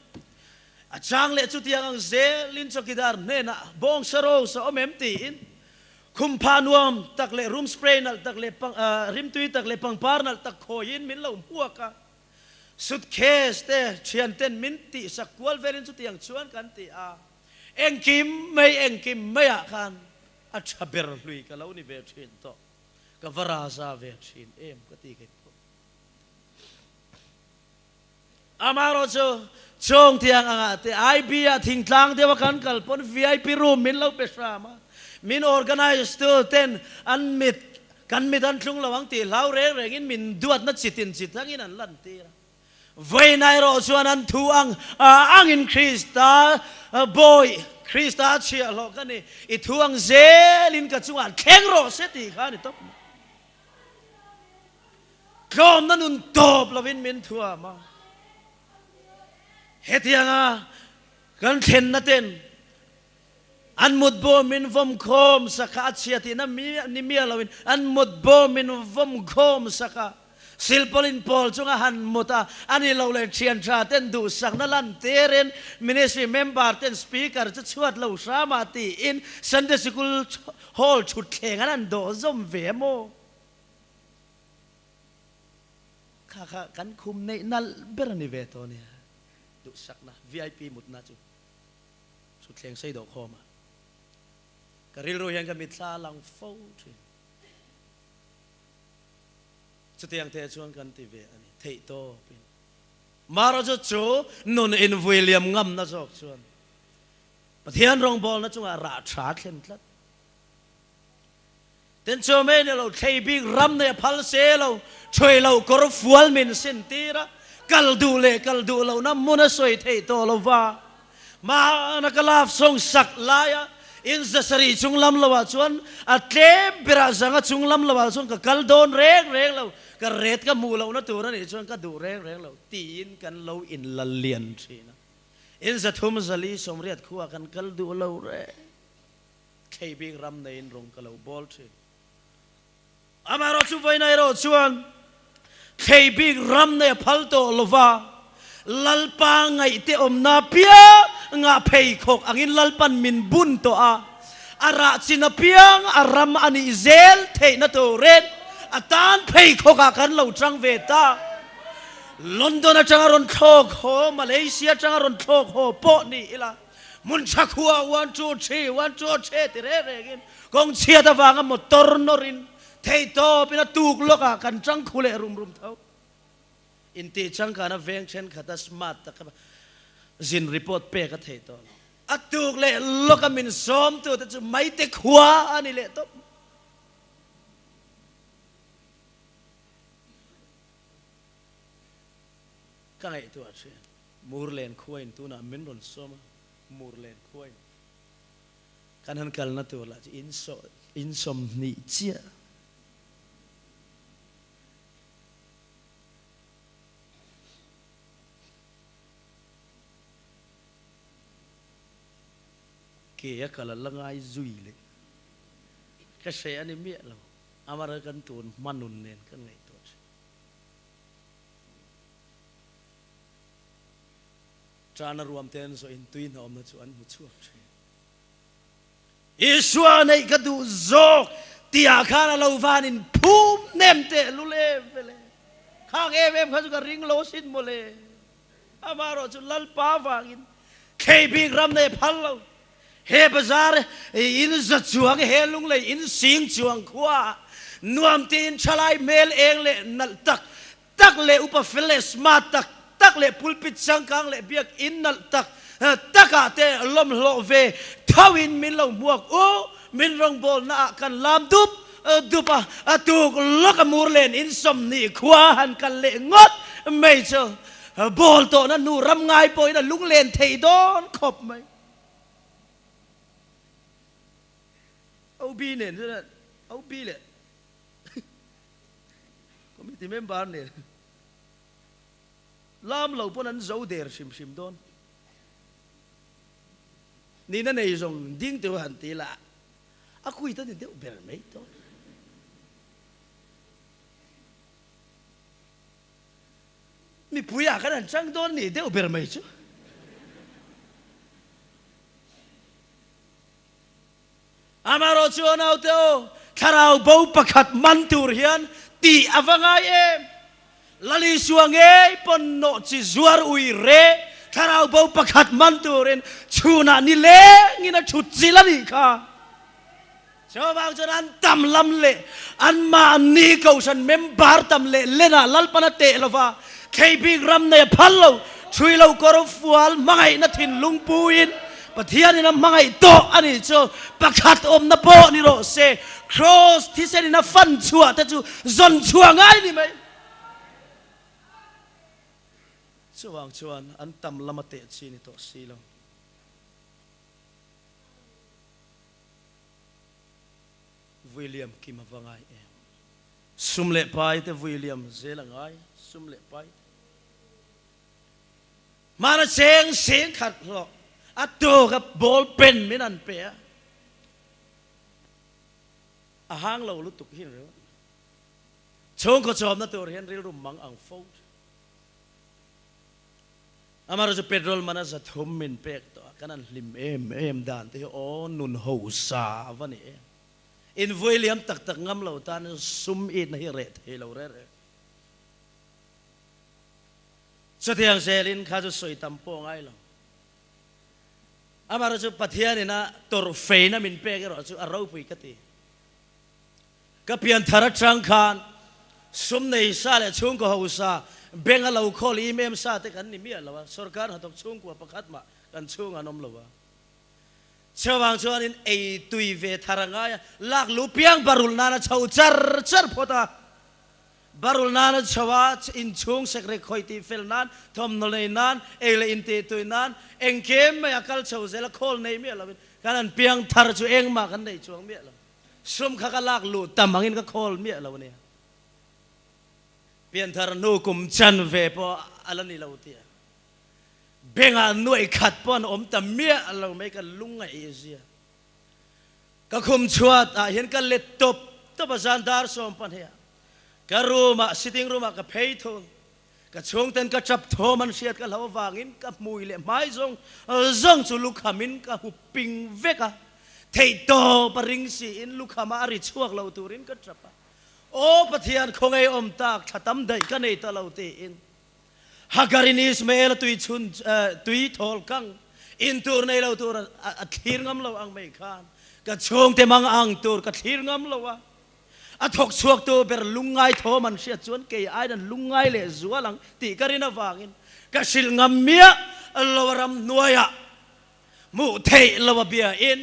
A chang leh chutiang ang zelin chawkidar hnenah bawngsa rose a awm em tiin Khumphah nuam tak leh room spray nalh tak leh rimtui tak leh pangpar nalh tak khawiin min lo hmuak a, suitcase te thian ten min tihsak kual velin chutiang chuan kan ti a, engkim mai engkim maiah khan a tha ber hlui ka lo ni ve thin tawh, ka va raza ve thin em ka ti kei pawh. Amaherawhchu, chawng tiang angah te IB ah thingtlang deuha kan kal pawn VIP room min lo pe hram a, min organise tu ten an mit kan mit an thlung lo ang tih hlau reng rengin min duatna chitin chi thangin an lantir a. Vawiin erawh chuan an thu ang angin Krista bawi, Krista chhiahhlawh ka ni, i thu ang zelin ka chungah thleng rawh se tih kha a ni tawp mai. Tlawmna nun tawp lovin min thuam a, hetianga kan thlenna ten an mutbu min vawm khawm sak a, a chhia tihna ni miah loin an mutbu min vawm khawm sak a, silpawlin pawl chunga han mut a, a ni lo leh thian tha ten duhsakna lan tirin ministry member ten speaker chu chhuat lo hram a tiin Sunday Sikul hall thutthleng an han dawh zawm ve a maw? Kha kha kan khum neih nalh ber a ni ve tawh nia. Duhsakna vip mutna chu thutthleng sei dawh khawm a. Ka rilru hian ka mitthla a lang fo thin. Chutiang te chuan kan ti ve a ni theih tawpin. Marawh chu nun invui liam ngamna zawk chuan Pathian rawngbawlna chungah rah tha thlen tlat. Ten chu mei ni lo, thlei bik ram nei a phal se lo, ṭhuai lo kawr fual min sin tir a, kal duh leh kal duh lohna hmun a sawi theih tawh lo va. Mahna ka love song sak laia in zasarih chung lam loah chuan a tlem berah zanga chung lam loah chuan ka kal dawn reng reng lo, ka ret ka hmuh lohna tur a nih chuan ka duh reng reng lo tiin kan lo inla lian thin a. In zathum zali sawmriat khuaa kan kal duh lo reng. Thlei bik ram neiin rawng ka lo bawl thin. Amaherawh chu vawiin erawh chuan thlei bik ram nei a phal tawh lo va, Lalpa ngaihte awmna piang ngah pheikhawk angin Lalpan min bun tawh a, a rah chin apiang a ram a nih zel theihna turin a tan pheikhawkah kan lo chang ve ta. London atanga rawn thlawk haw, Malaysia atanga rawn thlawk haw pawh ni ila. Hmun tha khua one two three, one two three ti reng rengin kawng chhiat avanga motor nawrin theihtawpin a tuk lawkah kan tang khu leh rum rum tho. Intih changkana veng thenkhat a smart taka zin report pek a thei tawh lo. A tuk leh lawka min sawmtute chu maite khua a ni leh tawp. Ka ngaihtuah thin. Murlen khuain tunah min rawn sawm a, Murlen khuain kan han kalna tur lah chu in 20 chiah. Ke a kal a la ngai zui leh ka hre a ni miah lo, amara kan tun hma nun nen kan ngaihtuah thin. Tana ruam te an zawh in tui hnawmna chu an hmu chhuak thin. Isua neih ka duh zawk tihah khan a lo van in phum hnem teh lul em vele. Khang em em kha chu ka ring lo asin mawle. Amaherawh chu Lalpa vangin thlei bik ram nei phal lo. He bazar in za chuang he lunglei in sing chuang khua nuam tiin thalai hmel eng leh nalh tak tak leh upa fel leh smart tak tak leh pulpit changkang leh biakinn nalh tak takah te lawmhlawh ve tho in min lo hmuak u, min rawngbawlna ah kan lam dup dup a, a tuk lawk a mur len in 20 khua han kal leh ngawt mai chu bawl tawhna hnu ram ngai pawhin a lunglen thei dawn khawp mai. OB nen chuan OB leh Committee member nen lam lo pawn an zo der hrim hrim dawn. Nihna nei zawng ding teuh han ti la, a kuit a ni deuh ber mai dawn. Mipui ah khan han chang dawn ni deuh ber mai chu. Amaherawh chu aw naute aw, thlarau bo pakhat man tur hian tih a va ngai em? Lal Isua ngei pawn nawh chi zuar ui re thlarau bo pakhat man turin chhunah ni lengin a thut chilh a nih kha. Chuvang chuan an tam lam leh anmahni kohhran member tam leh lenah Lalpan a teh lova, thlei bik ram nei a phal lo, thui lo kawr fual hmangaihna thinlung puiin Pathianin a hmangaih tawh a nih chu pakhat awmna pawh ni rawh se, Kraws thisenin a fan chhuah te chu zawn chhuah ngai ni mai. Chuvang chuan an tam lama teh chi ni tawh si lo. William Kim a va ngai em? Sum leh pai te William zel a ngai, sum leh pai te. Hmana cheng seng khat hlawh a tawk a ball pen min an pe a, a hang lo lutuk hi ringawt. Chhungkaw chawmna tur hian rilru mang ang fo thin. Amaherawh chu petrol man a za thum min pek tawh a, kan han hlim em em dan te hi aw nun hosa a va ni em. Invui liam tak tak ngam lo tan sum itna hi reh thei lo reh reh. Chutiang zelin kha chu sawi tam pawh ngai lo. Amaherawh chu Pathianin a tawrh feina min pek erawh chu a ropui ka ti. Ka pianthar atang khan sum nei sa leh chhungkaw hausa bank a lo khawl im em sa te kan ni miah lo a, sorkar hnathawk chhungkua pakhat mah kan chhung an awm lo a. Chuvang chuanin ei tui ve thar a ngai a, lak lu piang barul nana chho char char phawt a. Barul nana chho a, inchhung sekrek khawih tih fel nan, thawmhnaw nei nan, ei leh in tih tui nan, engkim mai a kal chho zel a, khawl nei miah loin kan han piang thar chu engmah kan nei chuang miah lo. Sum kha ka lak luh tam angin ka khawl miah lo ania. Pianthar hnu kum chan ve pawh a la ni lo tia. Bengah nuaih khat pawh an awm ta miah lo mai ka lungngaih zia. Ka khum chhuat ah hian ka let tawp tawp a zan dar 12 ah. Ka room ah sitting room ah ka phei thung. Ka chhungten ka tap thawm an hriat ka hlo avangin ka hmui leh hmai zawng zawng chu lukhamin ka hup ping vek a. Theihtawp a ring siin lukhama a ri chhuak lo turin ka tap a. Aw Pathian khawngaih awm tak thla tam daih ka nei ta lo tiin Hagarin Ismael-a tui chhun tui thawl kang. In tur nei lo tur a thlir ngam lo ang mai khan ka chhungte mang ang tur ka thlir ngam lo a. A thawk chhuaktu ber lungngai thawm an hriat chuan kei aiin an lungngai leh zual ang tih ka rin avangin ka hrilh ngam miah lo a ram hnuaiah hmuh theih lo a bia in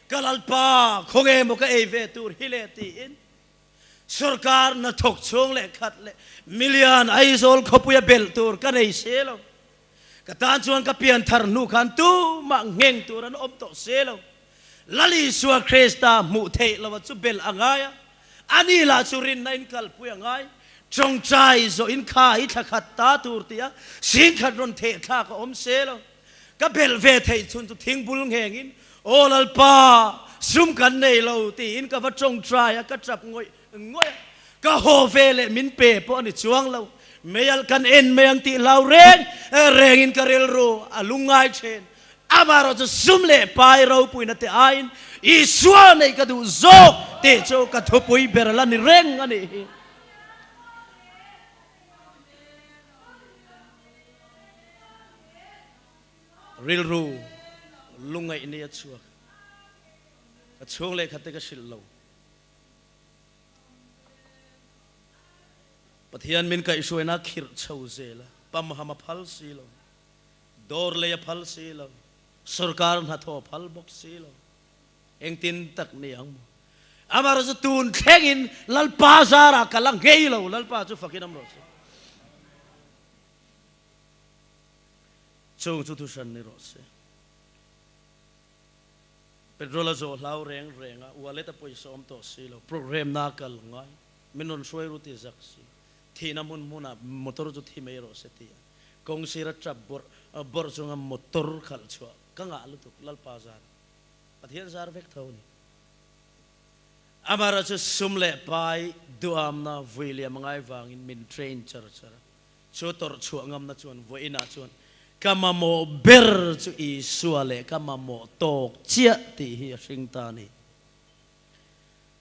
ka Lalpa khawnge maw ka ei ve tur hi le tiin sorkar hnathawk chhung leh khat leh million Aizawl khawpuia belh tur ka nei se lo. Ka tan chuan ka pian thar hnu khan tumah ngheng tur an awm tawh se lo. Lal Isua Krista hmuh theih loa chu bel a ngai a, ani lah chu rinna in kalpui a ngai. Tawngtai zawh in kha i thla khat ta tur tia sing khat rawn theh thlak a awm se lo. Ka belh ve theih chhun chu thingbul ngheng in, Aw Lalpa, sum kan nei lo tiin ka va tawngtai a, ka tap ngawih ngawih a, ka haw ve leh min pe pawh a ni chuang lo. Meialh kan en mai ang tih hlau reng rengin ka rilru a lungngai thin. Amaherawh chu sum leh pai ropuina te aiin Isua neih ka duh zawk tih chu ka thupui ber la ni reng a nih hi. Rilru lungngaih ni a chhuak. Ka chhung leh khat te ka hrilh lo. Pathian min kaihhruaina khirh chho zel a, pamham a phal si lo, dawr lei a phal si lo, sorkar hnathawh a phal bawk si lo. Engtin tak ni ang maw? Amaherawhchu chu tun thlengin Lalpa zarah ka la nghei lo, Lalpa chu fakin awm rawh se. Chung chu thuhran ni rawh se. Petrol a zawh hlau reng reng a, wallet a pawisa awm tawh si lo, program na kal ngai, min rawn hruai ru ti zak si, thihna hmun hmunah motor chu thi mai rawh se ti a, kawng sira tap bawrh bawrh chunga motor khalh chhuah ka ngah lutuk, Lalpa zar, Pathian zar vek tho a ni. Amara chu sum leh pai duamna vui liam a ngai vangin min train char char a. Chu tawrh chhuah ngamna chuan vawiinah chuan ka mamawh ber chu Isua leh ka mamawh tawk chiah tih hi a hring ta a ni.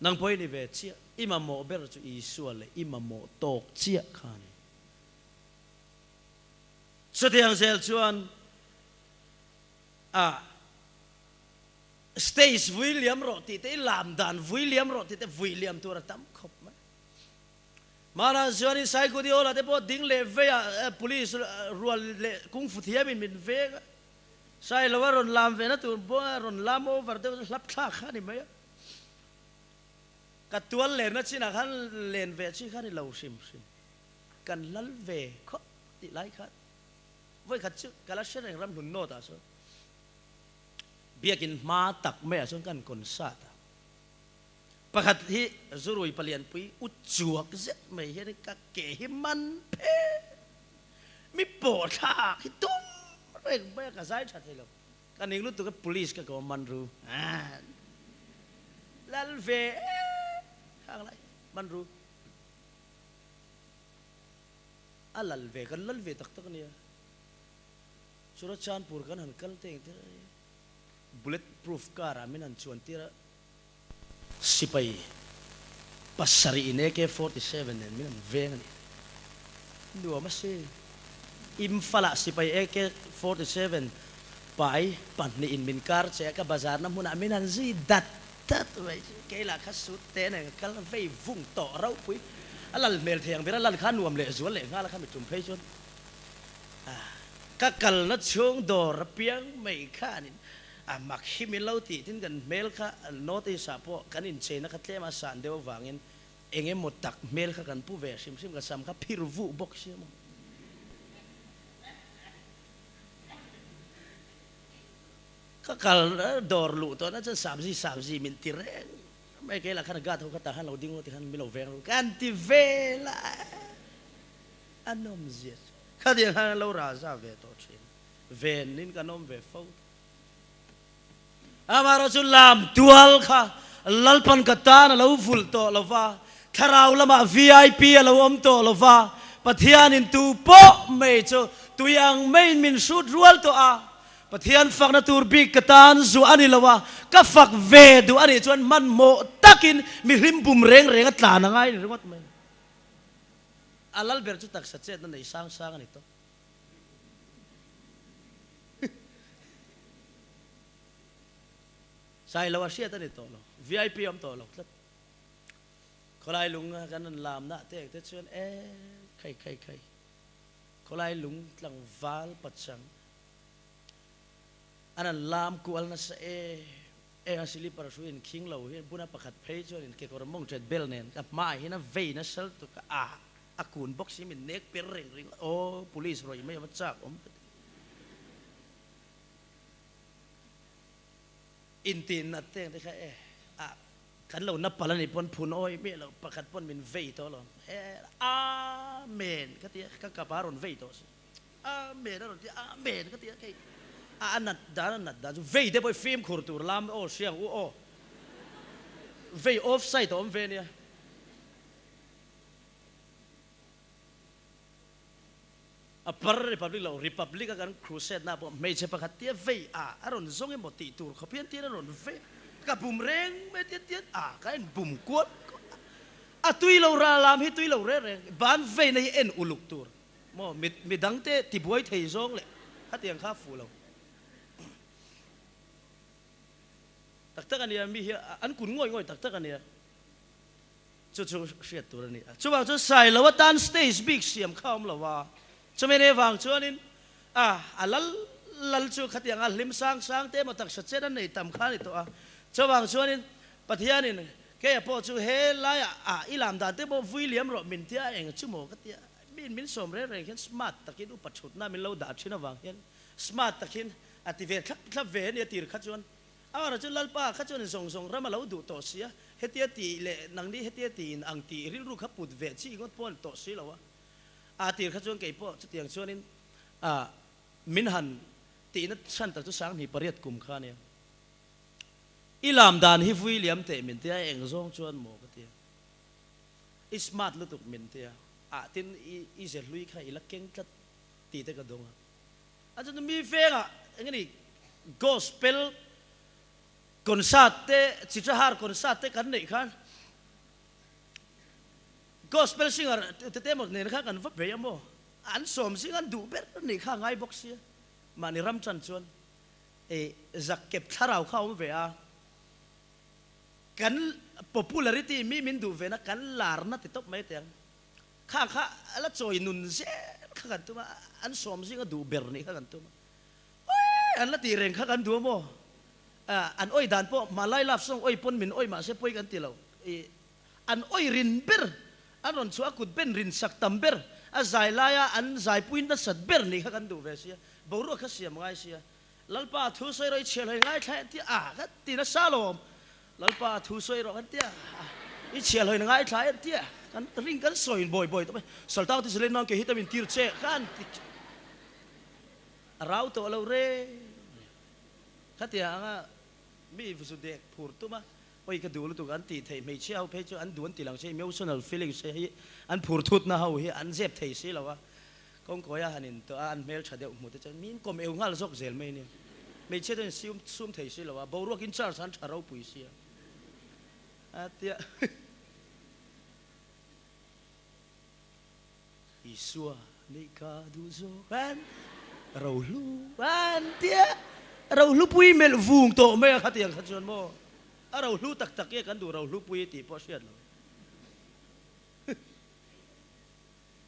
Nang pawh i ni ve chiah, i mamawh ber chu Isua leh i mamawh tawk chiah kha a ni. Chutiang zel chuan a stage vui liam rawh tih te, i lam dan vui liam rawh tih te vui liam tur a tam khawp mai. Mahna chuanin Saikudi Hall-ah te pawh ding leh veiah police rual leh kungfu thiamin min veng a, Sailova rawn lam ve na tur pawh a rawn lam over deuh chu hlap thlak kha a ni mai a. Ka tual lenna chinah khan len ve chi kha a ni lo hrim hrim. Kan lal ve khawp tih lai khan vawikhat chu ka la hre reng ramhlun nawtah chuan biakin hma tak maiah chuan kan concert a. Pakhat hi zurui palianpui u chuak zet mai hian ka ke hi man phe mi pawh thlak hi tum reng mai a, ka zai tha thei lo. Ka ning lutuk a police ka ko man ru lal ve khang lai man ru a lal ve kan lal ve tak tak ania Churachandpur kan han kal te engtir bullet proof car ah min han chuan tir a. Sipai pasarih in AK 47 nen min an veng a ni. Nuam a si. Imphal ah sipai AK 47 pai pahnihin min kar che a, ka bazar na hmunah min han zui dat dat mai chu. Kei lah kha suit te nen ka kal vei vung tawh ropui. A lal hmel thei ang ber a lal kha nuam leh zual leh nghal a kha mi tum phei chuan ka kalna chhung dawr apiang mai khanin A mak hi min lo tih tin kan hmel kha North East ah pawh kan incheina kha tlem a san deuh avangin eng emaw tak hmel kha kan pu ve hrim hrim, ka sam kha phir vuh bawk sia maw. Ka kal dawr luh tawh na chuan Sabzi Sabzi min ti reng mai, kei lah khan guard ho kha tah khan lo ding rawh ti khan min lo veng rawh kan ti vel a, a nawmzia chu khatiang khan an lo raza ve tawh thin. Ven in kan awm ve fo. Amaherawh chu lam tual kha Lalpan ka tan a lo vulh tawh lo va, thlarau lamah vip a lo awm tawh lo va, Pathianin tu pawh mai chu tui ang maiin min hrut rual tawh a, Pathian fakna tur bik ka tan zuah a ni lo a, ka fak ve duh a nih chuan hmanhmawh takin mi hlim bum reng reng a tlan a ngai ringawt mai. A lal ber chu taksa chetna nei sang sang a ni tawh. Sailo a hriat a ni tawh lo. VIP a awm tawh lo tlat. Khawlai lung kan rawn lamna te te chuan e khai khai khai khawlai lung tlangval pachang an rawn lam kual nasa e e a silipar hru in khing lo hi buna pakhat phei chuan in kekawr mawng ṭet bel nen ka hmaah hian a vei nasa lutuk a a a kun bawk si min nek per reng reng aw police rawih mai ava chak awm ka ti. Intinat te ang te kha e a kan lo na palh a nih pawn phun awi miah lo pakhat pawn min vei tawh lo he Amen ka ti a ka kap a rawn vei tawh si Amen a rawn ti a Amen ka ti a kei a a nat dan a nat dan chu vei te pawh hi fimkhur tur lam aw hriang u aw vei off side a awm ve nia. A par Republic lo, Republic a kan crusade na pawh hmeichhe pakhat tia vei a, a rawn zawng emaw tih tur khawp hian tian a rawn vei a, ka bum reng mai tian tian a, ka en bum kual kual a, a tui lo ral lam hi tui lo reng reng, ban veina hi en uluk tur maw, mi midang te tibuai thei zawng leh khatiang kha a fuh lo. Tak tak a nia, mi hi an kun ngawih ngawih tak tak a nia. Chu chu hriat tur a ni a. Chuvang chuan Sailo atan stage bik siam kha a awm lo a. Chumi ni vang chuanin a a lal lal chu khatiang a hlim sang sang te emaw taksa chen a nei tam kha a ni tawh a. Chuvang chuanin Pathianin keia pawh chu he laiah a i lam dan te pawh vui liam rawh min tia eng chu maw ka tia. Miin min sawm reng reng hian smart takin upa thutna min lo dah thin avang hian smart takin a ti ve thlap thlap ve a nia tir kha chuan Amah chu Lalpa kha chuan zawng zawng ram a lo duh tawh si a, hetia tih leh nangni hetia tiin ang tih rilru kha put ve chi ngawt pawh a ni tawh si lo a. A tir kha chuan kei pawh chutiang chuanin a min han tihna chhan tak chu 18 kum kha a nia. I lam dan hi vui liam teh min tia eng zawng chuan maw ka tia. I smart lutuk min tia ah tin i i ze hlui kha i la keng tlat tih te ka dawng a. A chuan mi vengah eng nge ni gospel concert te Chitrahar concert te kan neih khan gospel singer te te emaw nen khan kan va bei a maw an sawm zing an duh ber nih kha a ngai bawk sia mahni ram chan chuan eh zak kep thlarau kha a awm ve a kan popularity mi min duh ve na kan larna ti tawp mai teh ang. Kha kha a la chawi nun zel kha kan tum a, an sawm zinga duh ber nih kha kan tum a. Awii an la tih reng kha kan duh a maw? An awi dan pawh Malay love song awi pawn min awi mahse pawi kan ti lo. Ih an awi rin ber, an rawn chhuah a kut ben rin sak tam ber, a zai laia an zaipui nasat ber nih kha kan duh ve sia, boruak kha siam ngai sia. Lalpa thu sawi rawh i chhiah hlawih ngaithla em tia a ka ti nasa lawm. Lalpa thu sawi rawh kan tia i chhiah hlawih ngaithla em tia kan ring kan sawi bawi bawi tawp e. Saltang te zalen nan ke hi tam in tir che khan ti a rau tawh lo reng reng. Khatia anga mi zu dek phur tum a awi ka duh lutuk an tih theih hmeichhia ho phei chu an duh an ti lang che emotional feelings hi an phur thut na ho hi an zep thei si lo a. Kawngkawi a han in tawh a, an hmel tha deuh hmu te chuan min kawm eu nghal zawk zel mai nia. Hmeichhia chuan in sum thei si lo a, boruak in charge an tha ropui si a. A tia Isua nih ka duh zawk an rohlu an tia rohlu pui melh vung tawh mai a khatiang kha chuan maw a rohlu tak tak nge kan duh rohlu pui tih pawh hriat lo.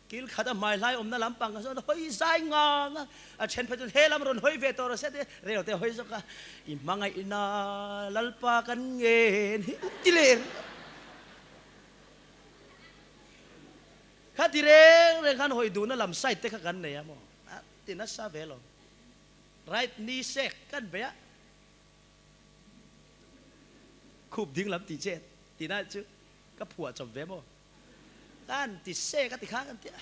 Kil khat a hmaihlai awmna lampang kha chuan hawi zai ngang a, a then phei chuan he lam rawn hawi ve tawh rawh se ti rei lo te hawi zawk a, i hmangaihna Lalpa kan ngen hi ti leh reng kha ti reng reng khan hawi duhna lam side te kha kan nei a maw a ti nasa ve lo right ni sek kan bei a khup ding lam tih che tina chu ka phuah chawp ve maw. Kan ti se ka ti kha kan ti a,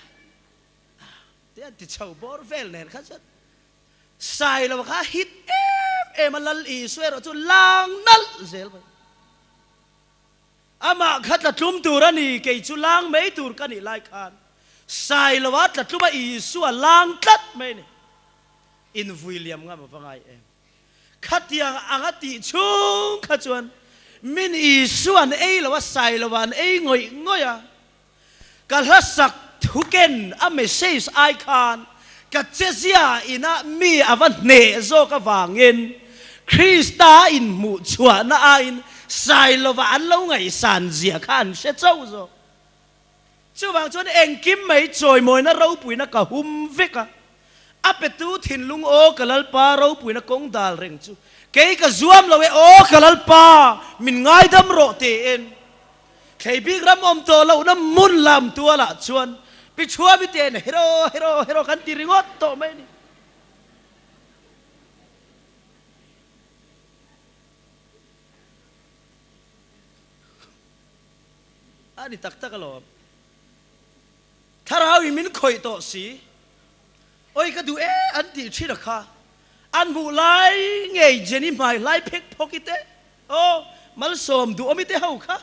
ti an ti chho bawr vel nen kha chuan Sailo kha hit em em a, Lal Isua erawh chu lang nalh zel mai. Amah kha tla tlum tur a ni, kei chu lang mai tur ka nih lai khan Sailoa tla tlum a Isua lang tlat mai a ni. Invui liam ngam a va ngai em. Khatiang ang a tih chhung kha chuan min Isua an ei lo a, sai lo a an ei ngawih ngawih a. Ka hla sak thuken a message ai khan ka chezia inah mi a va hneh zawk avangin Krista inhmuh chhuahna aiin Sailova an lo ngaihsan zia kha an hre chauh zawk. Chuvang chuan engkim mai chawimawina ropuina ka hum vek a, a petu thinlung aw ka Lalpa ropuina kawng dal reng chu kei ka zuam lo e aw ka Lalpa min ngaidam rawh tiin Thlei bik ram awm tawh lohna hmun lam tualah chuan Pi Chhuami te'n hero hero hero kan ti ringawt tawh mai a ni. A ni tak tak alawm. Thlarau in min khawih tawh si. Oi ka duh e an tih thin a kha. An hmuh lai ngei Jenny hmai hlai phek phawk i te. Aw malsawm duh awm i te ho kha.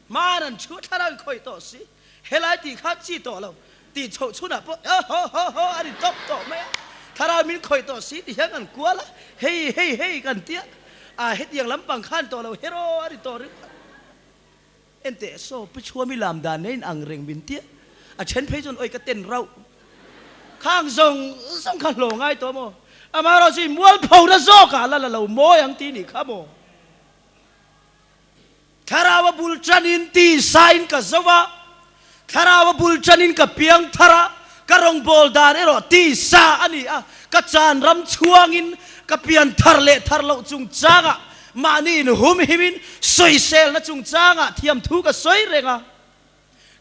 Hman an thu thlarau in khawih tawh si. Helai tih kha chi tawh lo. Tih chhoh chhunah pawh aw ho ho ho a ni tawp tawh mai a. Thlarau min khawih tawh si ti hian kan kual a. Hei hei hei kan tia. A hetiang lampang khan tawh lo hero a ni tawh ringawt. Enteh saw pi chhuami lam dan nen ang reng min tia a then phei chuan oi ka ten rauh khang zawng zawng kha hlawh ngai tawh maw amaherawh chu i mualpho na zawk ah la la lo mawi ang tih nih kha maw thlarau a bul tan in ti sa in ka zo a thlarau a bul tan in ka piang thar a ka rawngbawl dan erawh ti sa a ni a ka chan ram chhuang in ka pian thar leh thar loh chung chang ah Mahni inhumhimin sawiselna chungchangah thiamthu ka sawi reng a,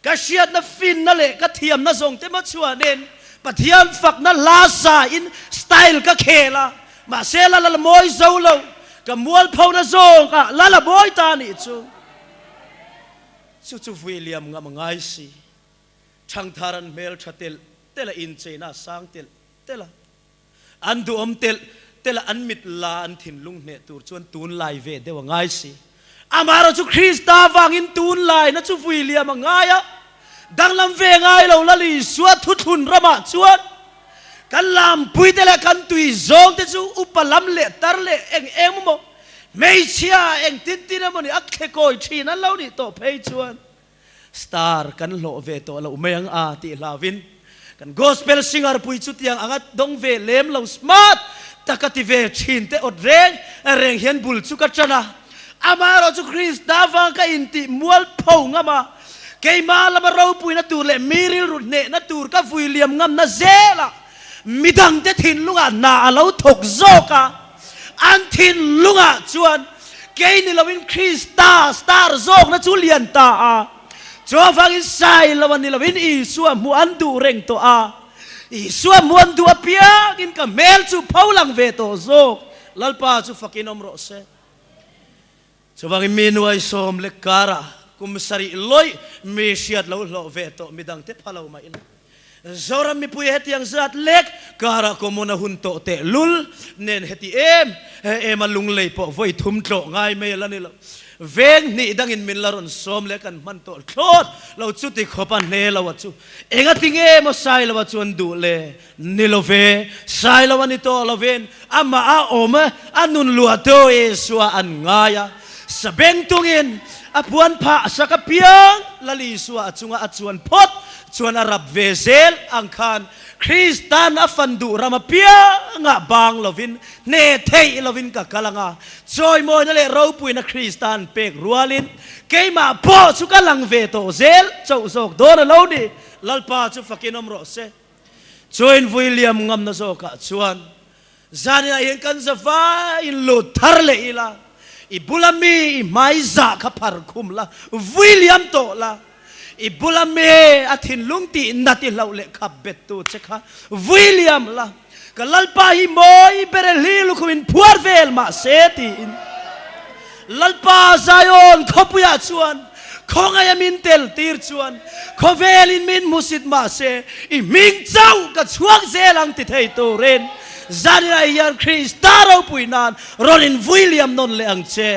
ka hriatna finna leh ka thiamna zawng te hmachhuanin Pathian fakna hla sain style ka khel a, mahse la la mawi zo lo, ka mualphona zawngah la la mawi ta anih chu. Chu chu vui liam ngam a ngai si. Thangthar an hmel tha telh telh a, incheina a sang telh telh a. An duhawm telh telh a an mit la an thinlung hneh tur chuan tunlai ve deuh a ngai si. Amaherawh chu Krista vangin tunlaina chu vui liam a ngai a, danglam ve ngai lo Lal Isua thuthlun ramah chuan kan lampui te leh kan tui zawng te chu upa lam leh tar leh eng eng emaw hmeichhia eng tin tin emaw ni a thlekawi thin an lo nih tawh phei chuan Star kan hlawh ve tawh loh mai ang a tih hlauvin kan gospel singer pui chutiang anga dawng ve lem lo smart taka ti ve thin te awt reng reng hian bul chu ka tan a. Amaherawh chu Krista vang ka intih mual pho ngam a, keimah lama ropuina tur leh mi rilru hnehna tur ka vui liam ngamna zelah midangte thinlungah hna a lo thawk zawk a. An thinlungah chuan kei ni loin Krista star zawkna chu lian ta a, chuvangin Sailoa ni loin Isua hmuh an duh reng tawh a, Isua hmuh an duh apiangin ka hmel chu pho lang ve tawh zawk, Lalpa chu fakin awm rawh se. Chuvangin mi nuaisawm lek karah kum sarih lawih mi hriat lo hlawh ve tawh midangte pha lo mah ila, Zoram mipui hetiang zat lek karah common a hun tawh teh lul nen heti em em a lunglei pawh vawi thum tlawh ngai mai a la ni lo. Veng hnih dangin min la rawn sawm leh kan hman tawh thlawt lo chuti khawp a hne lo a chu engati nge maw Sailoa chuan duh le ni lo ve, Sailoa ni tawh lovin amah a awm a nun luah tawh Isua an ngai a, sabeng tungin a puan phah sak apiang Lal Isua a chunga a chuan phawt chuan a rap ve zel ang khan Kristan a fan duh ram apiangah bang lovin hne theih lovin ka kal ang a, chawimawina leh ropuina Kristan pek rualin keimah pawh chu ka lang ve tawh zel chauh zawk dawn a lo ni, Lalpa chu fakin awm rawh se. Chuain vui liam ngamna zawkah chuan zaninah hian kan za vaiin lut thar leh ila, i bula mi i hmai zah kha phar khum la, vui liam tawh la, i bula mi a thinlung tih nat i hlauh leh khap bettu che kha vui liam la, ka Lalpa hi mawi ber e hli lukhum in phuar vel mahse tiin Lalpa Zion khawpuiah chuan Khawngaih a min tel tir chuan khawvelin min hmusit mahse i hming chauh ka chhuak zel ang ti thei turin zaninah hian Krista ropui nan rawn in vui liam nawn leh ang che.